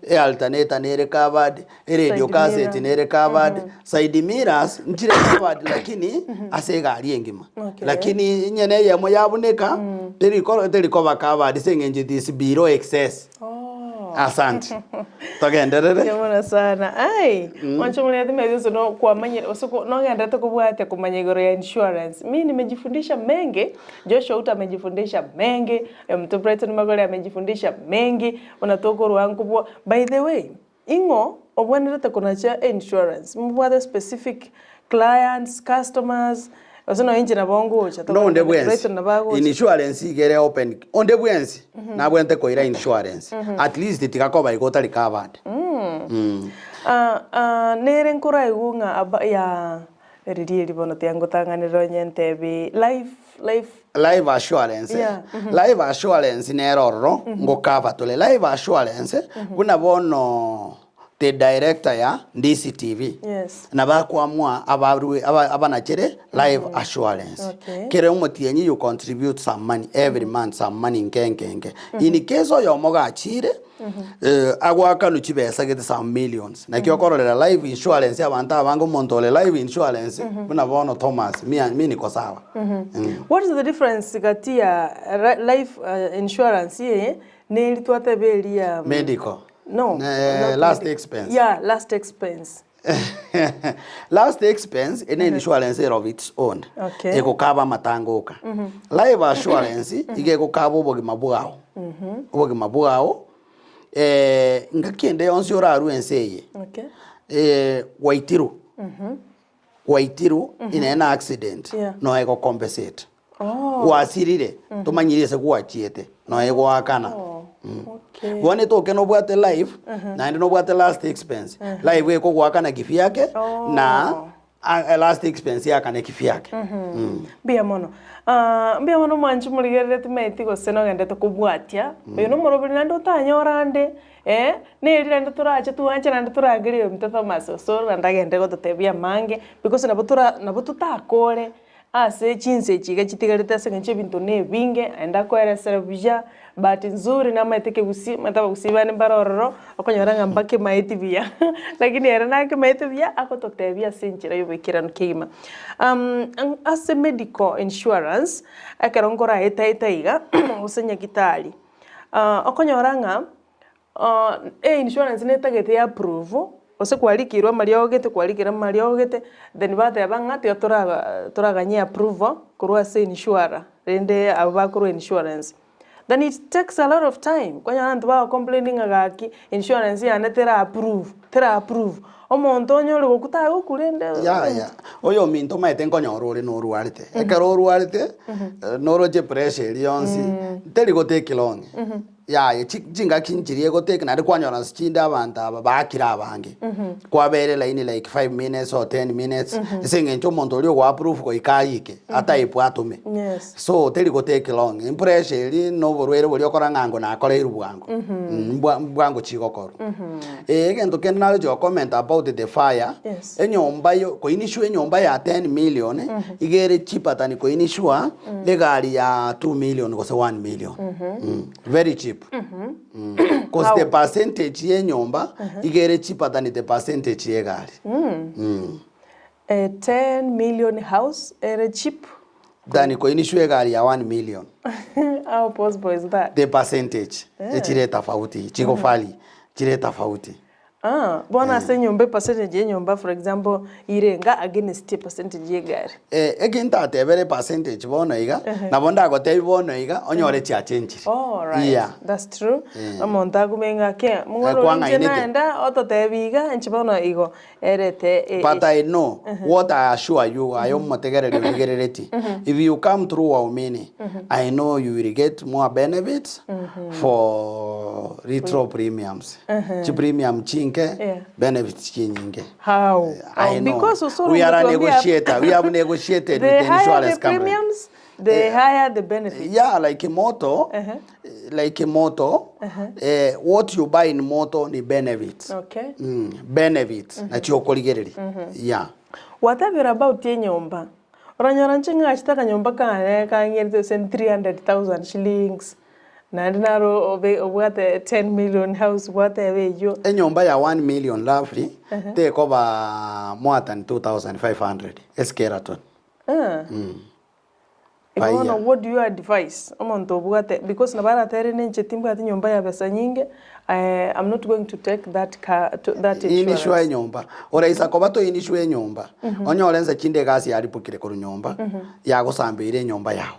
ealternator nere covered, eradio Side cassette mirror. nere covered, side mirrors nchire covered lakini ase egari engima. Okay. Lakini enyene eyemo yabuneka, teriko terikoba covered ase eng'encho it is below excess. Oh. Asante. Togenderere. Mbuya mono sana. Ai, mwanche omoreti mezi ase no kwamanyire ase ko nogenderete kobwatia komanya igoro ya insurance. Mi nimejifundisha mengi, Joshua Outa amejifundisha mengi, Omonto Brighton Magore amejifundisha mengi, buna tokorwa nkobwa. By the way, ing'o obwenerete konacha insurance? Mobwate specific clients, customers, gose nonya inche nabo ngocha No onde togokwana bwensi, Brighton nabo agocha. insurance iga ere open, onde bwensi nabwenerete koira insurance, at least tiga koba igo otari covered. Ah, ah, nere nkoraigwe ng'a aba ya riria eri bono tiga ngotang'anere onye ntebi life, life. Life assurance, Yeah, life assurance nere ororo ngocover tore. Life assurance buna bono the director ya DCTV Yes. nabo akoamua abarwe aba abanachere life assurance. Okay. Kere omotienyi you contribute some money every month some money nke nke nke. In case oyomo gachire agoakanwe chibesa gete some millions. Naki okororera life insurance abanto abange omonto ore life insurance buna bono Thomas mi mi niko sawa. What is the difference gati ya life insurance eye na eri twateba eri ya Medical. No, Ne not last medical. expense. Yeah, last expense. Last expense ene insurance ere of its own. Okay. Egokaba amatanga oka. Life assurance iga egokaba obogima bwao. Obogima bwao ngaki ende yonsi orarwe ense eye. Okay. Gwaitirwe. Gwaitirwe inene na accident Yeah. no egocompensate. Oh. Gwasirire tomanyiri ase gwachiete no egoakana. Oh. Okay. Bono etoke nobwate life naende nobwate last expense. Life ekogoakana kivyake Oh. na a last expense yakane kivyake. Mbuya mono. Ah, mbuya mono mwanchi morigerereti timaeti gose nogendete kobwatia. Oyo nomoroberi naende otanyora ande, eh, neri naende torache twanche naende torangerie ominto Thomas Osoro naende agende gototebia amange, because nabo tora nabo totakore ase chinsa echi iga chitigarete ase eng'encho ebinto na ebinge, naende akoeresera buya, bahati nzuri namaete ekegusii, omanyete abagusii bande mbare ororo, okonyora ng'a mbakemaeti buya, lakini ere nakemaete buya, agototebia ase enchera ya oboikeranu kegima. Ase medical insurance, ekero nkoraetaeta iga, gose nyagitari, okonyora ng'a E-insurance netagete ya approve, gose kwarikirwe amariogo gete kwarikire amariogo gete, then bateba ng'a tiga toraba toraganye approval korwa ase insurer, rende abwo bakorwa insurance. Then it takes a lot of time, kwanyora abanto bago complain ng'a gaki insurance yane tera approve, tera approve, omonto onye ore gokwa tagokwa rende. Yaya, oyominto omanyete nkonyora ore norwarete, ekero orwarete, noroche pressure eria yonsi, teri go take long. Yaya, chi chingaki nchiria egotake naende kwanyora ase chinde abanto aba baakire abange. Kwabera elaini like five minutes or ten minutes, ase eng'encho omonto oria ogo approve goika arike, atype atome. Yes. So teri gotake long, epressure eria na oborwaire boria okora ng'a ango nakoreirwe bwango, mbwa bwango chigokorwa. Egento kende naroche gocomment about the fire, Yes. enyomba yo koinisure enyomba ya ten million, iga ere cheaper than koinisure Egari ya 2 million gose 1 million. Very cheap. Cause the percentage ye enyomba iga ere cheaper than the percentage ye egari. A 10 million house ere cheap. Than koiniswa egari ya 1 million. How possible is that? The percentage echire tofauti chigofali chire tofauti. Ah, bono ase enyomba epercentage ya enyomba for example irenga against epercentage ya egari. Eh, eki ntatebere epercentage bono iga, nabo ndagotebie bono iga, onyore chiachenchire. Oh, right. Yeah. That's true. Omonto agume ng'a ke, mong'ora Eh, oria inche kwang'ainete. naenda ototebi iga, inche bono igo erete e- But e- I know what I assure you, aye omotegereri origereretie, if you come through Waumini, I know you will get more benefits for retro premiums. Chipremium chinke, Yeah. benefits chinyinge. How? I How? know. Because Osoro We are a umetuambia- negotiator. We have negotiated The with the higher insurance the company. premiums, the higher the benefits. Yeah, like a motor, like a motor, what you buy in motor ni benefits. Okay. Benefits. Nachio okorigereria. Yeah. Watabera about enyomba. Oranyora inche ng'achete akanyomba kane kang'erete gose 300,000 shillings. Naende naro obe obwate 10 million house gwateba eywo. Enyomba ya 1 million roughly tekoba more than 2500 eskeraton. Ah. Igo bono Fire. what do you advise omonto obwate because nabo aratere ninche timbwati nyomba ya besa nyinge I'm not going to take that car to that Insure insurance. enyomba. Oraisa koba toinsure enyomba, onyore nse chinde egasi yaripokire korwa nyomba, yagosambeire enyomba yao.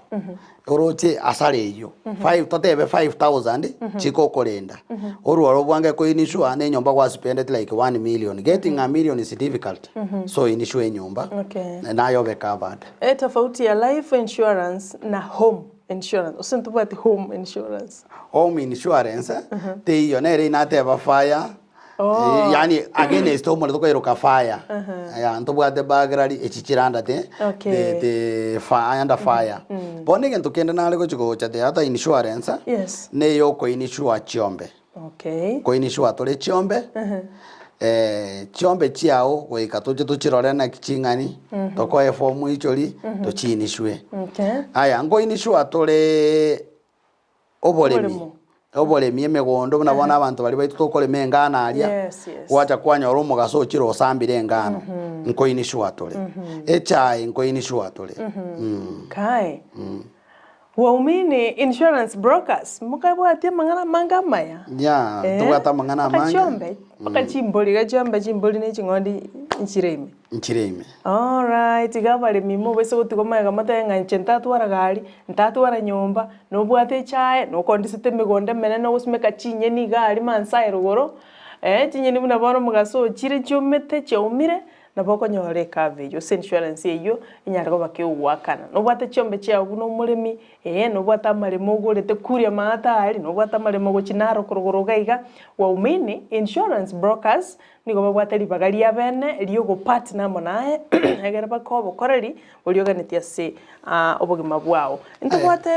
Oroche asara eyio, five totebe 5000 chikokorenda, orware obwange koinsure na enyomba gwaspendete like one million, getting a million is difficult, so insure enyomba, Okay. naye obe covered. Etofauti ya life insurance na home insurance, gose ntobwati home insurance? Home insurance teiyo nere inateba fire Oh. yaani against omorero tokoiroka fire ya ntobwate burglary echi chire under the Okay. the the fire under fire bono egento kende nare gochi gocha the other insurance Yes. neye okoinsure chiombe Okay. Koiniswa tore chiombe, chiombe chiao goika toche tochirore naki ching'ani, tokoe efomu ichori, tochiiniswe. Okay. Aya, nkoiniswa tore oboremi, Oboremo. oboremi emegondo buna bono abanto baria baito tokorema engano aria, Yes, yes. gwacha kwanyora omogaso ochire osambire engano, nkoiniswa tore. Echae nkoiniswa tore. Kai. Waumini Insurance Brokers, mokabwatie amang'ana amange amaya. Yeah, Eh, tobwate amang'ana mpaka amange. chiombe, mpaka chimbori, iga chiombe chimbori ne ching'ondi nchire ime. Nchire ime. Alright, iga abaremi mobaise gotiga omanyeka motebe ng'a inche ntatwara gari, ntatwara nyomba, nobwate echae, nokondisete emegondo emenene ogosimeka chinyeni iga aria Maasai rogoro, chinyeni buna bono omogaso ochire chiomete chiaumire, Nabo okonyora ecover eyio, gose insurance eyio enyare koba kegogoakana. Nobwate chiombe chiao buna omoremi, ee, nobwate amaremo ogorete kuria maate aria, nobwate amaremo gochia Narok rogoro iga iga, Waumini Insurance Brokers nigo babwate ribaga ria bene riogopartner amo naye egere bakoe obokoreri boria oganetie ase obogima bwao. Ntobwate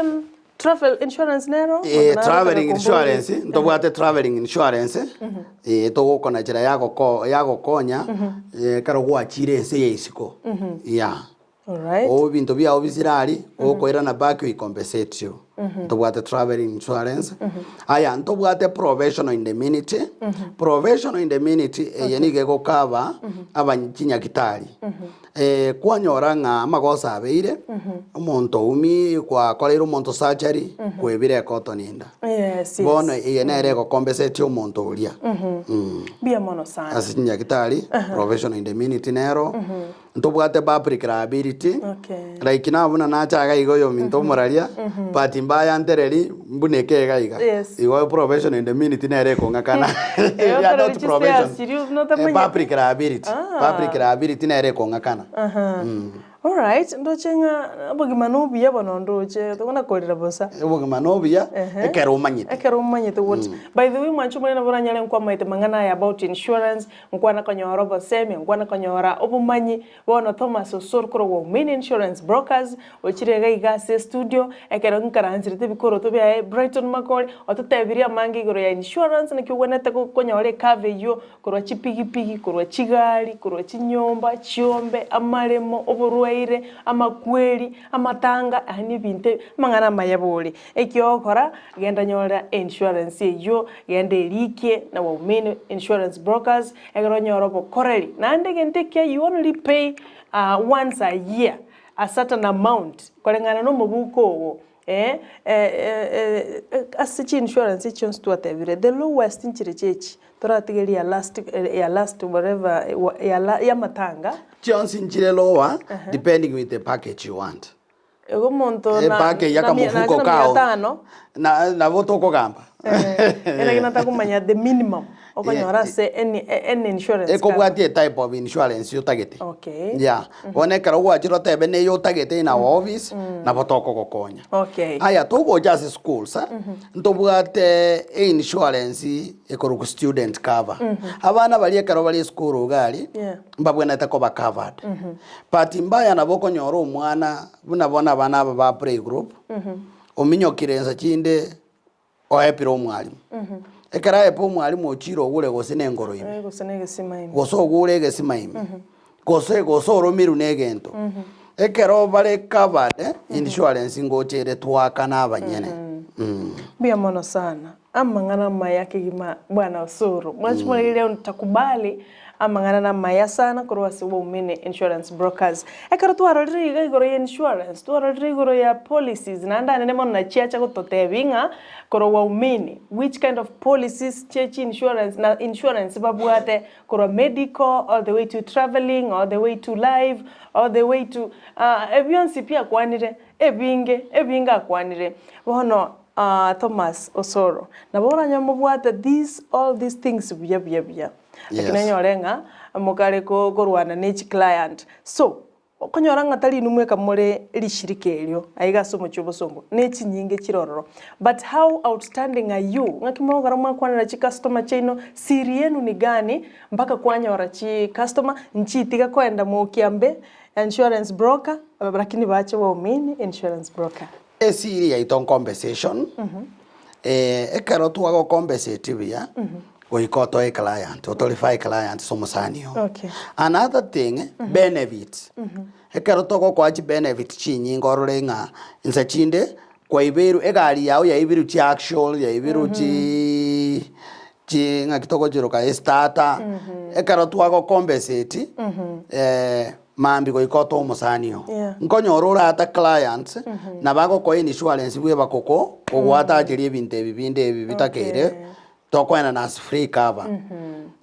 Travel insurance nero Eh, naro travelling takakomboria. insurance ntobwate travelling insurance eh, togokonachera yagoko yagokonya eh, ekero gwachire ense ya isiko yeah. Alright. Oo ebinto biago bisire aria, okoirana back we compensate you. Ntobwate travelling insurance. Aya ntobwate provisional indemnity, provisional indemnity eye nigo egokaba aba chinyagitari. Kwanyora ng'a amagoso abeire, omonto oumie gwakoreire omonto surgery, kwebire ekotoni enda. Yes, yes. Bono eye nere egokompensetia omonto oria. Mbuya mono sana. Ase chinyagitari, provisional indemnity nero, ntobwate public liability, Okay. like nabo buna nacha iga iga oyominto omoraria, but mbayantereri mbuna eke iga iga. Yes. Igo provisional indemnity nere ekong'akana. Eh, We are not otarari provision. chistairs chiria Eh, notamanyeti. public liability. Ah. Public liability nere ekong'akana. Aha. Alright, ndoche ng'a obogima na obuya bono ndoche tokona korera bosa. Obogima na obuya, Ehe. ekero omanyete. Ekero omanyete what. By the way mwanche omonene nabo oranyare nkwamaete mang'ana aya about insurance, nkwana konyora obosemi, nkwana konyora obomanyi, Bono Thomas Osoro korwa Waumini Insurance Brokers ochire iga iga ase estudio ekero nkaransirete ebikoroto biaye Brighton Makori ototebirie amange igoro ya insurance naki ogwenerete konyora ecover eyio korwa chipigipigi, korwa chigari, korwa chinyomba, chiombe, amaremo, oborwaire, amakweri, amatanga yaani ebinto amang'ana amaya bori. Ekio ogokora genda nyora einsurance eyio, genda erikie na Waumini Insurance Brokers Ekero onyore obokoreri, naende egento ekiya you only pay once a year a certain amount koreng'ana na omobuko ogo eh, ase chi insurance chionsi twatebire the lowest nchire chiachi toratige ria last ya last whatever ya la ya amatanga. Chionsi nchire lower depending with the package you want. Igo omonto na Epackage na mia y'akamofuko nache na mia kao tano. na nabo tokogamba. Naki natakomanya the minimum okonyora ase any any insurance cover. Ekobwatia etype of insurance otagete. Okay. Yeah. Bono ekero gwachire otebe neye otagete in our office, nabo tokogokonya. Okay. Aya togocha ase schools, ntobwate einsurance ekorokwa student cover. Abana baria ekero bare esukuru iga aria, Yeah. mbabwenerete koba covered. But mbaya nabo okonyora omwana buna bono abana aba ba playgroup, ominyokire ensa chinde oepire omwalimu. Ekero aepe omwalimu ochire ogure gose na engoro ime, Eh, gose na egesima ime. gose ogure egesima ime, gose gose oromirwe na egento. Ekero bare covered, insurance ngocha ere twakana abanyene. Mbuya mono sana. Amang'ana amaya kegima bwana Osoro. Mwanchi morigereria ntakubali amang'ana namaya sana korwa ase Waumini Insurance Brokers. Ekero twarorire iga igoro ya insurance, twarorire igoro ya policies naende anene mono nachiacha gototebia ng'a korwa Waumini which kind of policies chie chi insurance na insurance babwate korwa medical all the way to travelling all the way to life all the way to ebionsi pi akwanire ebinge ebinge akwanire. Bono Thomas Osoro, nabo oranyore mobwate these all these things buya buya buya. Lakini onyore ng'a mokare korwana ne chi client. So, okonyora ng'a tari inwe mweka more rishirika erio aiga ase omochie obosongo, ne chinyinge chire ororo. But how outstanding are you? Ng'aki mogokora mwakwanera chi customer chiaino, siri yenu ni gani mpaka kwanyora chi customer nchitiga koenda mokiambe insurance broker lakini bache waumini insurance broker. Esiri yaito ncompensation, ekero twagocompensate buya, goika otoe eclient, otorify eclient ase omosani oo. Okay. Another thing, benefits, ekero togokoa chibenefits chinyinge orore ng'a inse chinde, kwaibeirwe egari yago yaibirwe chiaxle, yaibirwe chii chi ng'aki togochiroka estarter, ekero twagocompensate, Mambia goika otoe omosani oo. Yeah. Nkonyora ore ata clients nabo agokoa insurance bwebakoko kogwatacheria ebinto ebi binde ebi bitakeire Okay. tokoenana as free cover.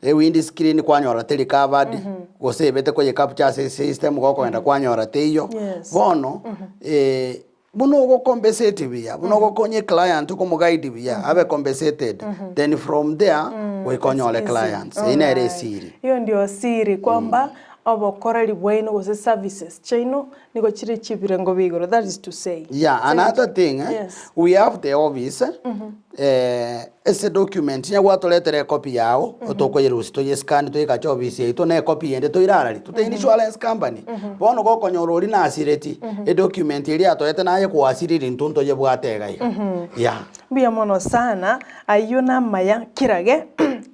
Ewindi screen kwanyora teri covered gose ebete koye capture ase esystem gokogenda kwanyora teiyo. Yes. Bono Buna ogocompensate buya, buna ogokonya eclient okomoguide buya abe compensated, then from there goika onyore It's easy. clients. Eyio nere Alright. esiri. Hiyo ndio siri kwamba obokoreri bwaino gose services chiaino nigo chire chibirengo bia igoro that is to say. Yeah, another thing, eh, Yes. we have the office, eh, ase document onye gwatoretera ecopy yago, tokoyerusia toyescan toyekache ofisi yaito na ecopy ende toirarari, tote insurance company. Bono gokonyora oria nasireti, edocument eria atoete naye kwasiriri intwe ntoyebwate iga iga. Yeah. Mbuya mono sana, ayio namaya kirage,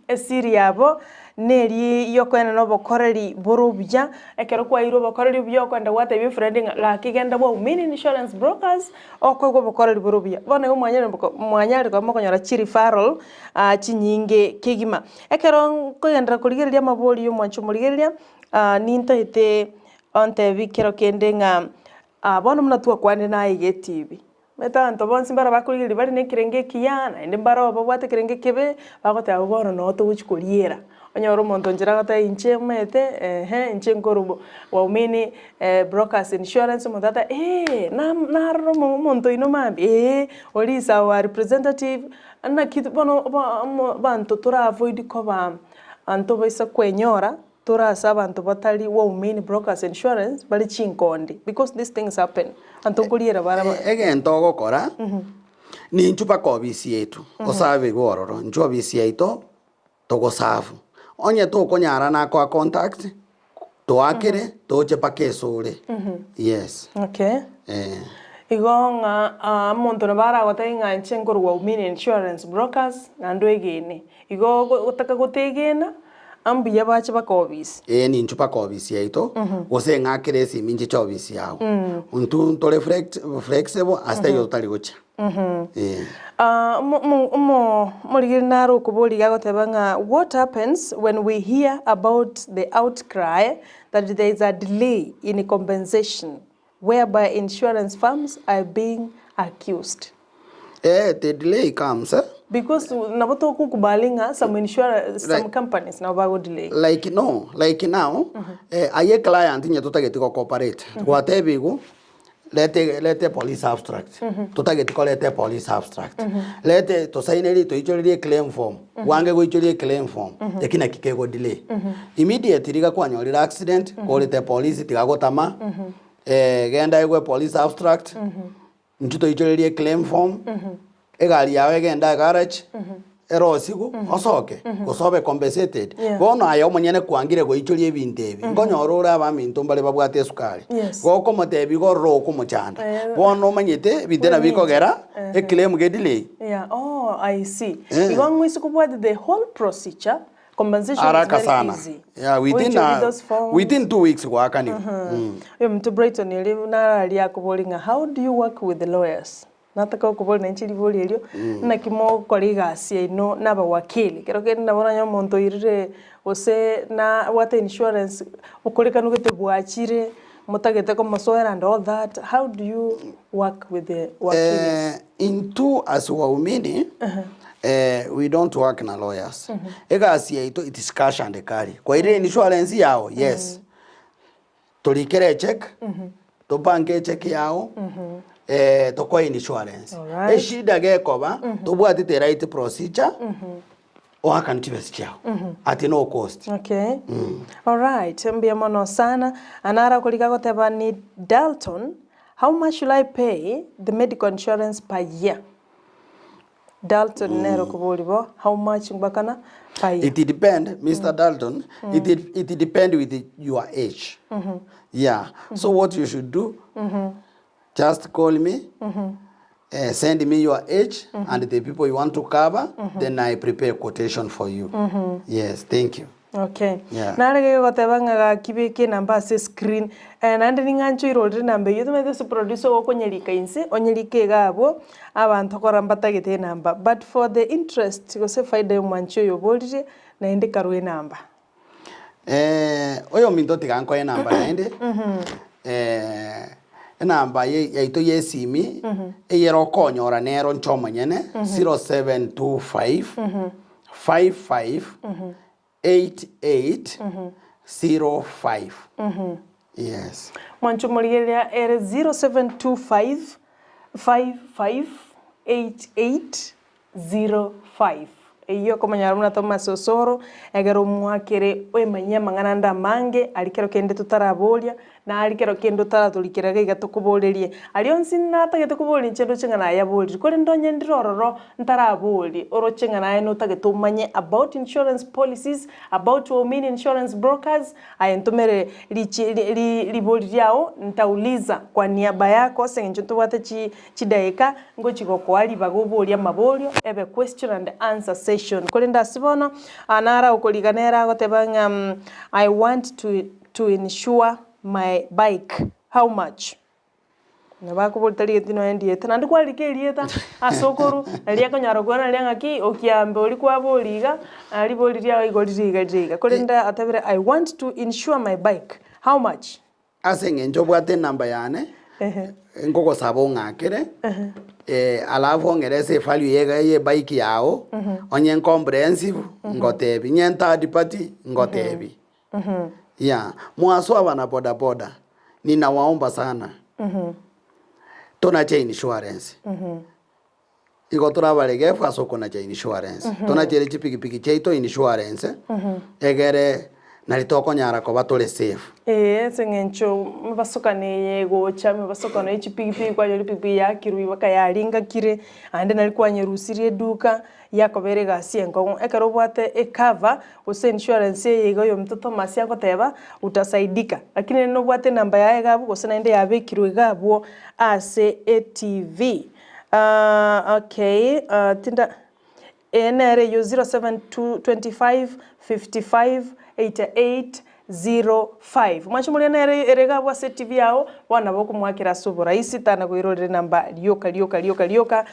esiri yabo neri yokoenana obokoreri bore obuya, ekero kwaeirwe obokoreri obuya okoenda gwatebia efriend ng'a gaki genda bwaumini insurance brokers, Okoigwa obokoreri bore obuya. Bono igo mwanyare mwanyare koba mokonyora chireferral chinyinge kegima. Ekero nkogenderera korigereria amabori ya omwancho omorigereria, nintaete ontebi kero kende ng'a bono buna twakwanire naye iga etibi, omanyete abanto bonsi mbaro bakorigereria bare na ekerengo ekiya, naende mbaro babwate ekerengo ekebe, bagoteba bono noo togochi koriera. Onyore omonto nchera agoteba inche omanyete ehe inche nkorwa waumini brokers insurance omonto agoteba eeh na narora omo omonto oino mambia eeh oria is our representative naki bono bo omo abanto tora avoid koba ntobaisa kwenyora tore ase abanto batari waumini brokers insurance bare chinkondi because these things happen abanto nkoriera bare aba. Egento ogokora, ninchwe mpaka ofisi yaito, osave iga ororo, inchwe ofisi yaito. Togosafu. Onye tokonyara nakoa contact, toakere toche mpaka esore. Yes. Okay. Eh. Igo ng'a omonto nabo aragotebie ng'a inche nkorwa Waumini Insurance Brokers naende oegene. Igo otaka gotegena, mbuya bache mpaka ofisi. Ee ninchu mpaka ofisi yaito, gose ng'akere esimi nchiche ofisi yago. Intwe ntore flexible ase taiyo totari gochia. Eh. Omo omo omo omorigeri nare okoboria iga agoteba ng'a what happens when we hear about the outcry that there is a delay in compensation whereby insurance firms are being accused? Eh, the delay comes eh. Because nabo togokubali ng'a some insurance some Like- companies nabo bago delay. Like no, like now, eh, aye client onye totageti go cooperate, gwatebigwa Reta reta epolice abstract, totageti koreta epolice abstract, reta tosainerie toichorerie eclaim form, bwange goichoria eclaim form, eki naki kego delay. Immediately iga kwanyorire accident, korete epolice tiga gotama, genda aigwe epolice abstract, intwe toichorerie eclaim form, Egari yao egende egarage, erosigwe, osoke, gose obe compensated. Yeah. Bono aye omonyene kwangire goichoria ebinto ebi, nkonyora ore abaminto mbare babwate esukari. Yes. Gokomotebia igo ororo okomochanda. Eh. Bono omanyete ebinto nabio bikogera, eclaim gedelay. Yeah, oh, I see. Eh. Igo ng'oise kobwati the whole procedure, compensation is Haraka very sana. easy. Yeah, within, Oichorie those forms. within 2 weeks goakanigwa. Mm. Oyominto Brighton eri nararia akobori ng'a how do you work with the lawyers? Nataka gokoboria nainche ribori erio, naki mogokora egasi yaino na abawakili? Ekero kende nabo oranye omonto oirire gose na abwate insurance, okorekanu gete bwachire, motagete komosoera and all that, how do you work with the wakilis? Intwe as waumini, we don't work na lawyers. Egasi yaito it is cash and carry. Kwairire insurance yao? Yes. Torikere echeck, topange echeck yao, tokoe insurance. Alright. Eshida gekoba, tobwati the right procedure, oakane chibesa chiao at no cost. Okay. Alright, mbuya mono sana. Anara korika goteba ni Dalton, how much should I pay the medical insurance per year? Dalton nere okoboria bo, how much ngwakana per year? It depend, Mr. Dalton, it, it depend with your age. Yeah. So what you should do, just call me, send me your age and the people you want to cover, then I prepare quotation for you. Yes, thank you. Okay. Yeah. Nare gegoteba ng'a gaki beka enamba ase screen, eh, naende ning'anche oirorere enamba eyio, omanyete ase producer ogokonyerika inse, onyerike iga abwo, abanto kora mbatagete enamba. But for the interest gose efaida ya omwanchi oyo oborire, naende karwa enamba. Oyominto tiga nkoe enamba naende, enamba ye yaito ya esimi, eyere okonyora nero inche omonyene, 0725 55 88 05 yes. Mwanche omorigereria ere 0725 55 88 05. Eyio okomonyora buna Thomas Osoro, egere omwakere oemanyie amang'ana ande amange, aria kero kende totaraboria, na aria kero kende otaratorikera iga iga tokoborerie. Aria onsi natagete koboria inche ndoche ng'a nayaborire, korende onye ndire ororo ntaraborie, oroche ng'a naye notagete omanye about insurance policies, about Waumini Insurance Brokers, aye ntomere richi ri ri ribori riao, ntauliza kwa niaba yako ase eng'encho ntobwate chi Chidaeka ngochia gokoa ribaga oborie amaborio, ebe question and answer session. Korende ase bono, nara okoriga nere agoteba ng'a I want to to insure my bike, how much? Nabo akoboria tarigeti nonya ndieta, naende kwarika erieta ase okorwa, naria akonyara koirana riria ng'aki okiambe oria kwaboria iga, ribori riao igo rire iga rire iga. Korende atebire I want to insure my bike, how much? Ase engencho obwate enamba yane, nkogosaba ong'akere, alafu ong'ere ase evalue ye ye ebike yago, onye comprehensive, ngotebi, onye third party, ngotebi. Yeah, mwaso abana boda boda, ninawaomba sana, tonache insurance. Igo torabaregefu ase okonacha insurance. Tonachere chipikipiki chiaito insurance, egere nari tokonyara koba tore safe. Ee, ase eng'encho mebasokano eye egocha, mebasokano ye chipikipiki kwanyora epikipiki yakirwe mpaka yaringakire, naende nari kwanyerusirie eduka, yakobera egasi enkong'u. Ekero obwate ecover, gose insurance eye iga oyominto Thomas agoteba, utasaidika. Lakini rende nobwate enamba yaye iga abwo, gose naende yabekirwe iga abwo ase etv. Aah okay tinda eye nere eyio 072 25 55 88 05 mwanche moria nere ere iga abwo ase etv yao bono nabo okomoakera ase oborahisi tana koirorera enamba rioka rioka rioka rioka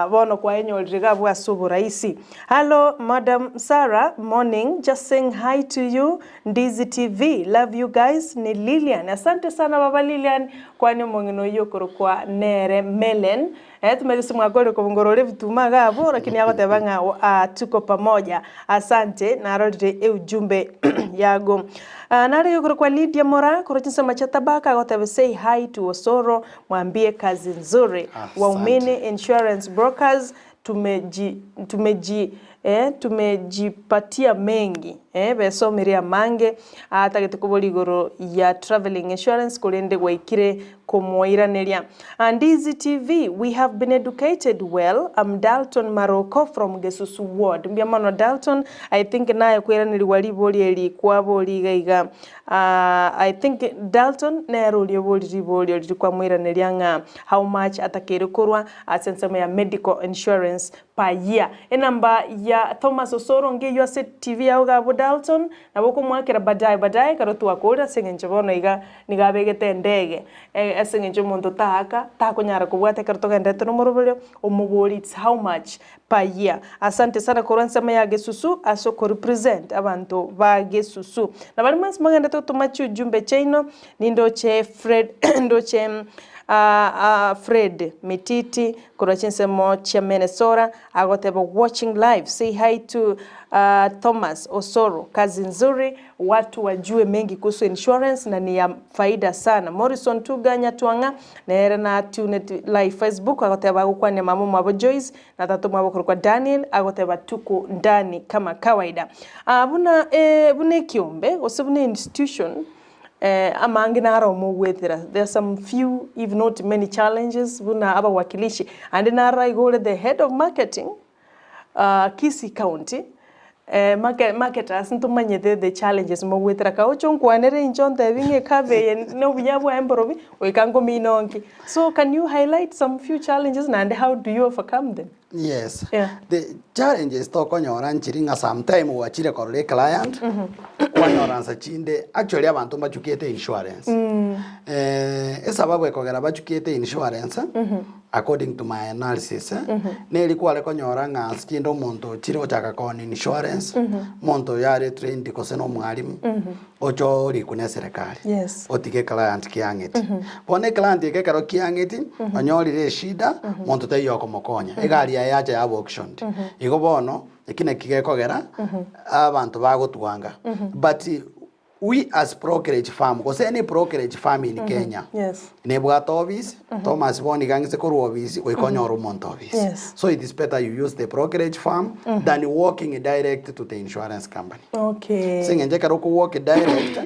bono kwaenyorire iga abwo ase oborahisi. Hallo madam Sarah morning just saying hi to you Ndizi TV love you guys ni Lilian asante sana baba Lilian kwani omong'ina oyio okorokwa nere Mellen eh tumanyete ase mwakore kobongorora ebituma iga abwo lakini agoteba ng'a ah tuko pamoja asante narorire eujumbe yago. Ah nare okorokwa Lydia Moraa korwa chinsemo chia Tabaka agoteba say hi to Osoro mwambie kazi nzuri Asante. Waumini Insurance Brokers tumeji tumeji eh tumejipatia mengi eh besomire amange atagete kobora igoro ya travelling insurance korende gwaikire komoiraneria. Ndizi TV we have been educated well am Dalton Maroko from Gesusu ward mbuya mono Dalton I think naye koiranerigwa ribori eri kwabori iga iga Aah I think Dalton nere oria obori riborio riria kwamoiraneria ng'a how much atakeire korwa ase ensemo ya medical insurance. per year. Enamba ya Thomas Osoro ngeywo ase TV yao iga abwo Dalton, nabo okomoakera baadaye baadaye ekero twakorire ase eng'encho bono iga nigo abegete endege ase eng'encho omonto taaka takonyara kobwata ekero togenderete nomoroberio, omoborie it's how much per year. Asante sana korwa ensemo ya Gesusu ase okorepresent abanto ba Gesusu. Na baria mwensi mogendete gotoma chiujumbe chiaino, nindoche Fred ndoche Fred Mititi korwa chinsemo chia Minnesota agoteba watching live say hi to Thomas Osoro kazi nzuri watu wajue mengi kuhusu insurance na ni ya faida sana Morrison Tuga Nyatwang'a nere na tuned live Facebook agoteba agokwania mama omwabo Joyce na tata omwabo okorokwa Daniel agoteba tuko ndani kama kawaida buna buna ekiombe gose buna institution Amange naro omogwetera, there are some few if not many challenges buna abawakilishi, ande naro iga ore the head of marketing Kisii county, marketers ntomanyete the challenges mogwetera kagocha onkwanere inche ontebi ng'a ecover eye na obuya bwaye mborobi, goika nkomina onki. So can you highlight some few challenges naende how do you overcome them? Yes. Yeah. The challenges tokonyora nchiri ng'a sometime gwachire korora eclient, kwanyora nsa chinde actually abanto mbachukete insurance. Esababu ekogera bachukete insurance, according to my analysis, neri kware konyora ng'a nse chinde omonto ochire gochaka koonia insurance, omonto oyo are trained gose na omwalimu, oche orikwe na eserekari, Yes. otige eclient kiang'eti. Bono eclient eke ekero kiang'eti, onyorire eshida, monto taiyo okomokonya, egari yaye yacha yaba auctioned. Igo bono, eki naki gekogera, abanto bagotwanga. But we as brokerage firm, gose any brokerage firm in Kenya, Yes. nebwate office, Thomas bono iga ang'ise korwa office, goika onyore omonto office. Yes. So it is better you use the brokerage firm than walking direct to the insurance company. Okay. Ase eng'encho ekero okowalk direct,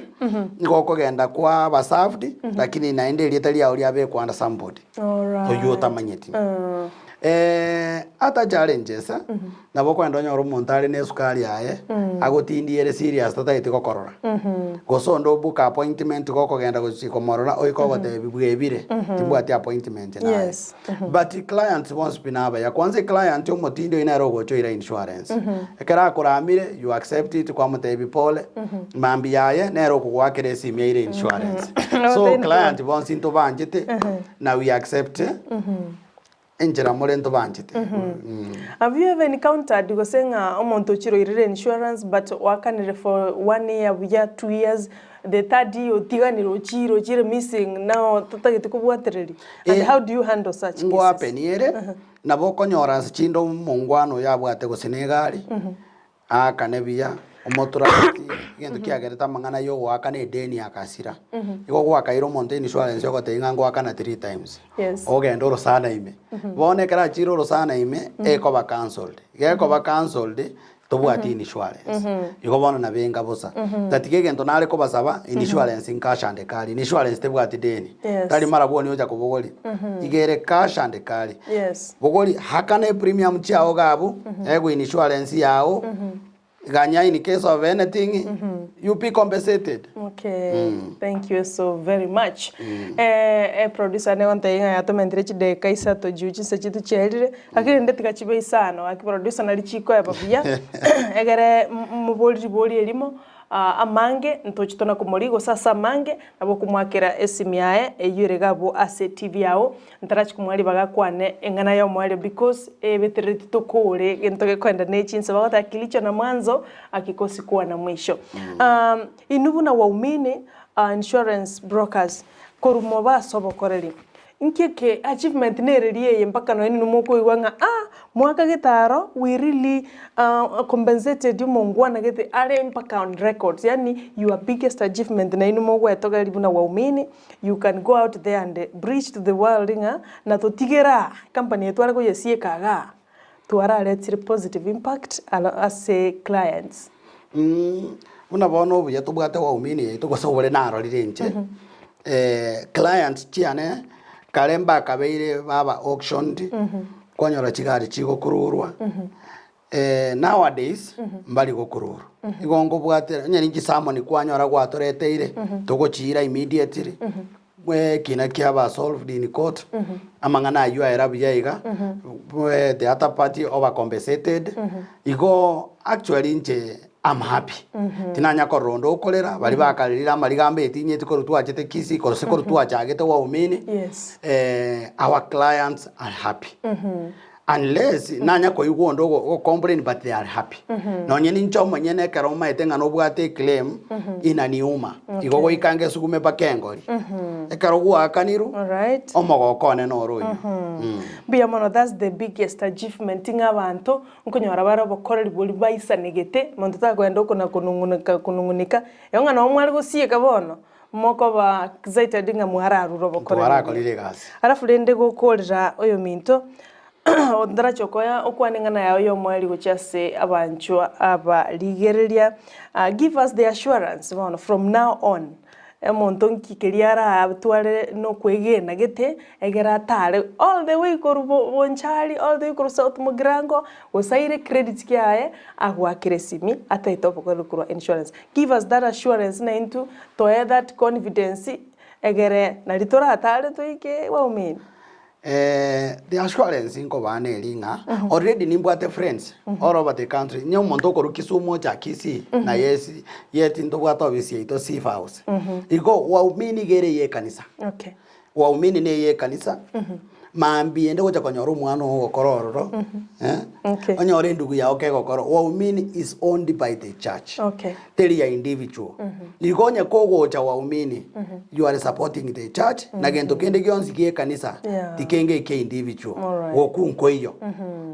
nigo okogenda kwaba served, lakini naende erieta riao riabekwa under somebody Alright. oywo otamanyeti. Ata challenges, nabo okogenda onyore omonto are na esukari yaye, agotindie ere serious tatageti gokorora. Gose onde obook appointment gokogenda gochia komorora oike ogotebi bwebire, timbwati appointment naye. Yes. But clients bonsi pi nabaya, kwanza eclient omotindi oyio nere ogocha oira insurance. Ekero akoramire, you accept it kwamotebi pole, mambia yaye nere okogoakera esimi aire insurance. So client bonsi ntobanchete, na we accept enchera more ntobanchete. Have you ever encountered gose ng'a omonto ochire oirire insurance but oakanire for one year buya, 2 years, the third year otiganire ochire ochire missing now totagete kobwatereria and how do you handle such cases? Ngoapeni ere, nabo okonyora ase chinde omongwana oyo abwate gose na egari, aakane buya, omotrust, egento kiagerete amang'ana ya ogoakana edeni agasira. Igo gwakaire omonto insurance ogotebia ng'a ngoakana three times, ogende orosana ime. Bono ekero achire orosana ime, ekoba cancelled, gekoba cancelled, tobwati insurance. Igo bono nabo enga bosa. Tatiga egento nare kobasaba, insurance ncash and carry, insurance tebwati deni. Tari mara bwoni ocha kobogoria, iga ere cash and carry. Bogoria, akana epremium chiago iga abwo, egwe insurance yago, ganya in case of anything, you be compensated. Okay, thank you so very much. Producer nigo ntebia ng'a yatomentire chidakika isato juu chinsa chiaito chiarire, lakini rende tiga chibe isano gaki producer nari chikoeba buya, egere mobori ribori erimo, amange ntoche tona komorigia gose ase amange, nabo okomoakera esimi yaye eywo ere iga abwo ase TV yago, ntarachi komoa ribaga akwane eng'ana ya omoerio because ebeterereti tokore egento gekoenda ne chinsa bagoteba kilicho na mwanzo hakikosi kuwa na mwisho. Inwe buna waumini, insurance brokers, korwa mobe ase obokoreri, inki eke achievement nereri eye mpaka nonye inwe mokoigwa ng'a ah, mwaka gete aro we really compensated omongwana gete are mpaka on records, yaani your biggest achievement nainwe mogwetogeria buna waumini, you can go out there and preach to the world ng'a natotigere aa, ecompany eye tware koyesieka igaa, twararetire positive impact aro ase clients. Buna bono obuya tobwate waumini yaito gose obore narorire inche, clients chiane kare mbakabeire baba auctioned, kwanyora chigari chigokururwa, nowadays mbari gokururwa. Igo nkobwate onye ninki sermon kwanyora gwatoreteire, togochiira immediately. Ekina kiaba solved in court, amang'ana ayio aera buya iga, the other party oba compensated, igo actually inche am happy. Tinanya korora onde okorera, baria bakarerire amariga ambe etinyeti korwa twachete Kisii, gose korwa twachagete Waumini, Yes. our clients are happy. Unless nanya koigwa onde ogo ogo complain but they are happy. Nonye ninche omonyene ekero omaete ng'a nobwate eclaim inaniuma, igo goika ngesugume mpaka engori. Ekero gwaakanirwe, Alright. omogoko one noro oyio. Mbuya mono that's the biggest achievement ng'a abanto nkonyora bare obokoreri boria baisanegete, monto takoenda oko na konung'unika konung'unika, igo ng'a nabo mware gosieka bono, mokoba excited ng'a mwararure obokoreri obuya. Twarakorire egasi. Alafu rende gokorera oyominto, ntarache okoya okwane eng'ana yao y'omoerio gochia ase abanchwa aba rigereria, give us the assurance bono from now on, omonto nki keria aratware nokwegena gete, egere atare all the way korwa bo Bonchari, all the way korwa South Mugirango, gose aire credit kiaye, agoakere esimi, ataete obokoreri korwa insurance. Give us that assurance naintwe toe that confidence egere nari toratare toike waumini. The assurance nkobaa neri ng'a already nimbwate friends all over the country, onye omonto okorwa Kisumu ocha Kisii naye esi yet ntobwate ofisi yaito Sifa House. Igo waumini iga ere eye ekanisa. Okay. Waumini na eye ekanisa, mambia ende gocha konyora omwana oo ogokora ororo, Okay. onyore endugu yao kegokora, waumini is owned by the church. Okay. Teri ya individual. Igo onye kogocha waumini, you are supporting the church, na gento kende gionsi gie ekanisa, Yeah. tikenge ekia individual. Alright. Gokwu nkoiyo.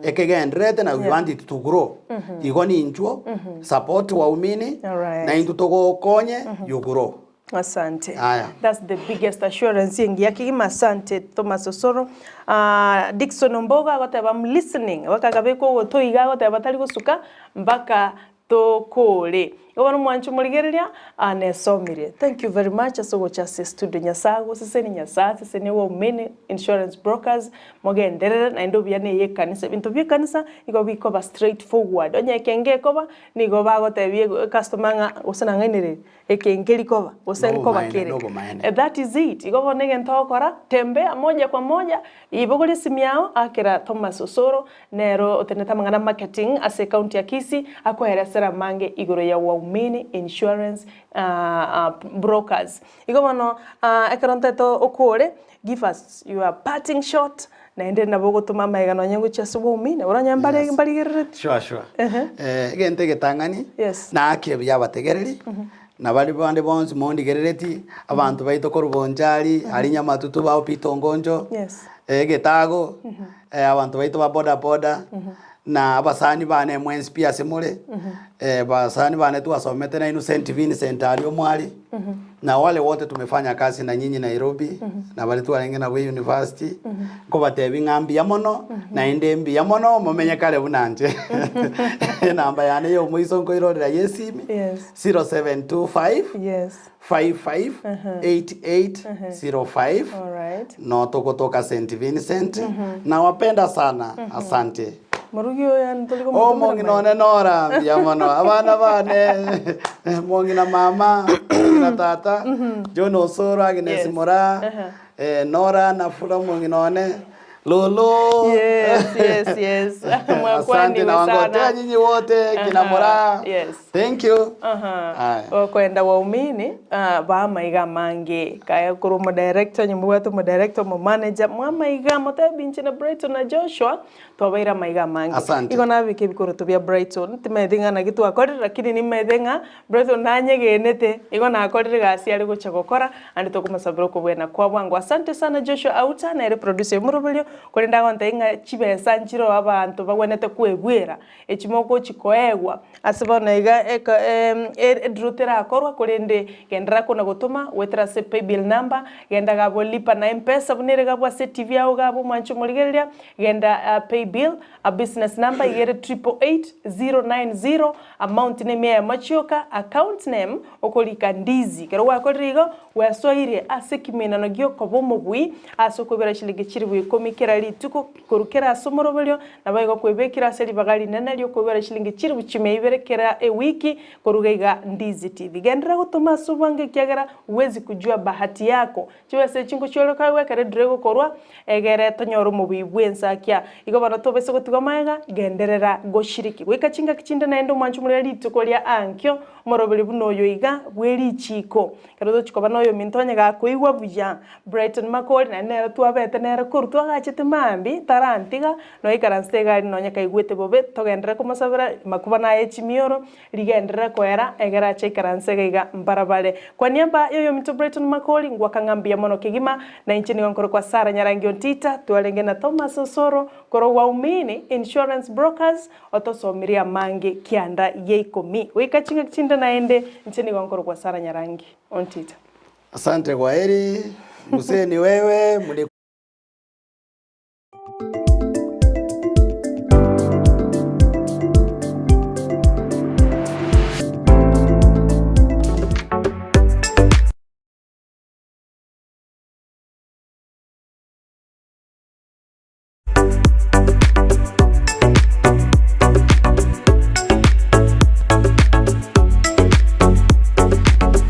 Ekegendererete na we Yeah. want it to grow. Igo ninchwo, support waumini, Alright. na intwe togokonye, you grow. Asante. Aya. That's the biggest assurance engiya kegima asante Thomas Osoro. Ah, Dickson Ombogo agoteba I'm listening. Bakagabeka ogoto iga agoteba tari gosuka mpaka tokore. Igo bono mwanche omorigereria ah, nesomire. Thank you very much ase ogocha ase estudio. Nyasae agosesenie, Nyasae asesenie Waumini Insurance Brokers, mogenderere naende obuya na eye ekanisa. Ebinto bia ekanisa nigo bikoba straight forward. Onye ekenge ekoba, nigo bagotebia ecustomer ng'a gose nang'ainereria. Eke nkeri koba, gose nkoba Nobomaene, kere. nobomaene. That is it. Igo bono egento ogokora, tembea moja kwa moja, ibogoria esimi yao, akera Thomas Osoro, nero otenenete amang'ana a marketing ase ecounty ya Kisii, akoeresere amange igoro ya Waumini Insurance Brokers. Igo bono ekero ntaete okore, give us your parting shot, naende nabo ogotoma amaiga nonye gochia ase Waumini, oranye mbare Yes. mbarigerereti. Sure, sure. Ehe. Egento egetang'ani, Yes. naakire buya abategereri, na baria bande bonsi mondigerereti, abanto baito korwa Bonchari, aria Nyamatutu bao Peter Ongoncho, Yes. Egetago, abanto baito ba boda boda, na abasani bane mwensi pi ase more, basani bane twasomete nainwe Saint Vincent aria omwari, na wale wote tumefanya kazi na nyinyi Nairobi, na baria twarenge nabwo university, nkobatebia ng'a mbuya mono, naende mbuya mono momenye kare buna inche. Enamba yane ya omoiso nkoirorera ya esimi, Yes. 0725 Yes. 55 88 05 Alright. no togotoka St Vincent nawapenda sana asante Morugi oyo yani tori komotomera Oh, mong'ina maega. one nora mbuya mono abana bane mong'ina mama mong'ina tata John Osoro Agnes Yes. Moraa Aha. Nora Nafula omong'ina one Lolo Yes, yes, yes. asante Mwakwaniwe na wangotea sana. nyinyi wote kina Aha, Moraa yes. thank you Aha. Aya. Okoenda waumini ah, bamaiga amange kaya korwa omodirector onye mobwate omodirector omomanager mwamaiga motebi inche na Brighton na Joshua twabaire amaiga amange. Asante. Igo nabeke ebikoroto bia Brighton timaeti ng'a naki twakorire lakini nimaete ng'a Brighton nanyegenete igo nakorire egasi are gocha gokora Naende tokomosabera okobwena kwa bwango. Asante sana Joshua Auta nere producer omoroberio, korende agontebia ng'a chibesa nchiroo abanto bagwenerete kwegwera, echi mogochi koegwa ase bono iga eko ediro terakorwa korende genderera kona gotoma goetera ase paybill number, genda gabwo lipa na mpesa buna ere gabwo ase etibi yao gabwo omwanche omorigereria, genda paybill, business number iga ere 888090, amount ne emia eyemo chioka, account name Okorika ndizi. Ekero gwakorire igo, gwesoirie ase ekimenano gi'okoba omobui ase okoibera chilingi chilifu ikomi. kera rituko korwa kera ase omoroberio, naboigo kwebekire ase ribaga rinene riokoigwera chilingi chilifu chimia ibere kera ewiki koruga iga Ndizi TV. Genderera gotoma ase obwango ekiagera huwezi kujua bahati yako. Chibesa echi nkochioroka agwo ekero ediro egokorwa, egere tonyore omobui bw'ensakia. Igo bono tobese gotigwa magega, genderera goshiriki. Goika chingaki chinde naende omwanche omorere rituko ria ankio, omoroberi buna oyo iga bwe richiiko. Ekero tochia koba noyominto onye gakoigwa buya, Brighton Makori naende nere twabete nere korwa twagachete mambia, tarantiga, noikaransete iga aria nonye kaigwete bobe, togenderere komosabera makuba naye chimioro, Rigenderere koera, egere ache aikaranse iga iga mbarabare. Kwa niaba y'oyominto Brighton Makori, ngwaka ng'a mbuya mono kegima, na inche nigo nkorokwa Sarah Nyarangi Ontita, twarenge na Thomas Osoro, korwa Waumini Insurance Brokers, otosomirie amange kianda gia ikomi. Goika chingaki chinde naende, inche nigo nkorokwa Sarah Nyarangi Ontita. Asante kwaheri, mzee ni wewe, muli.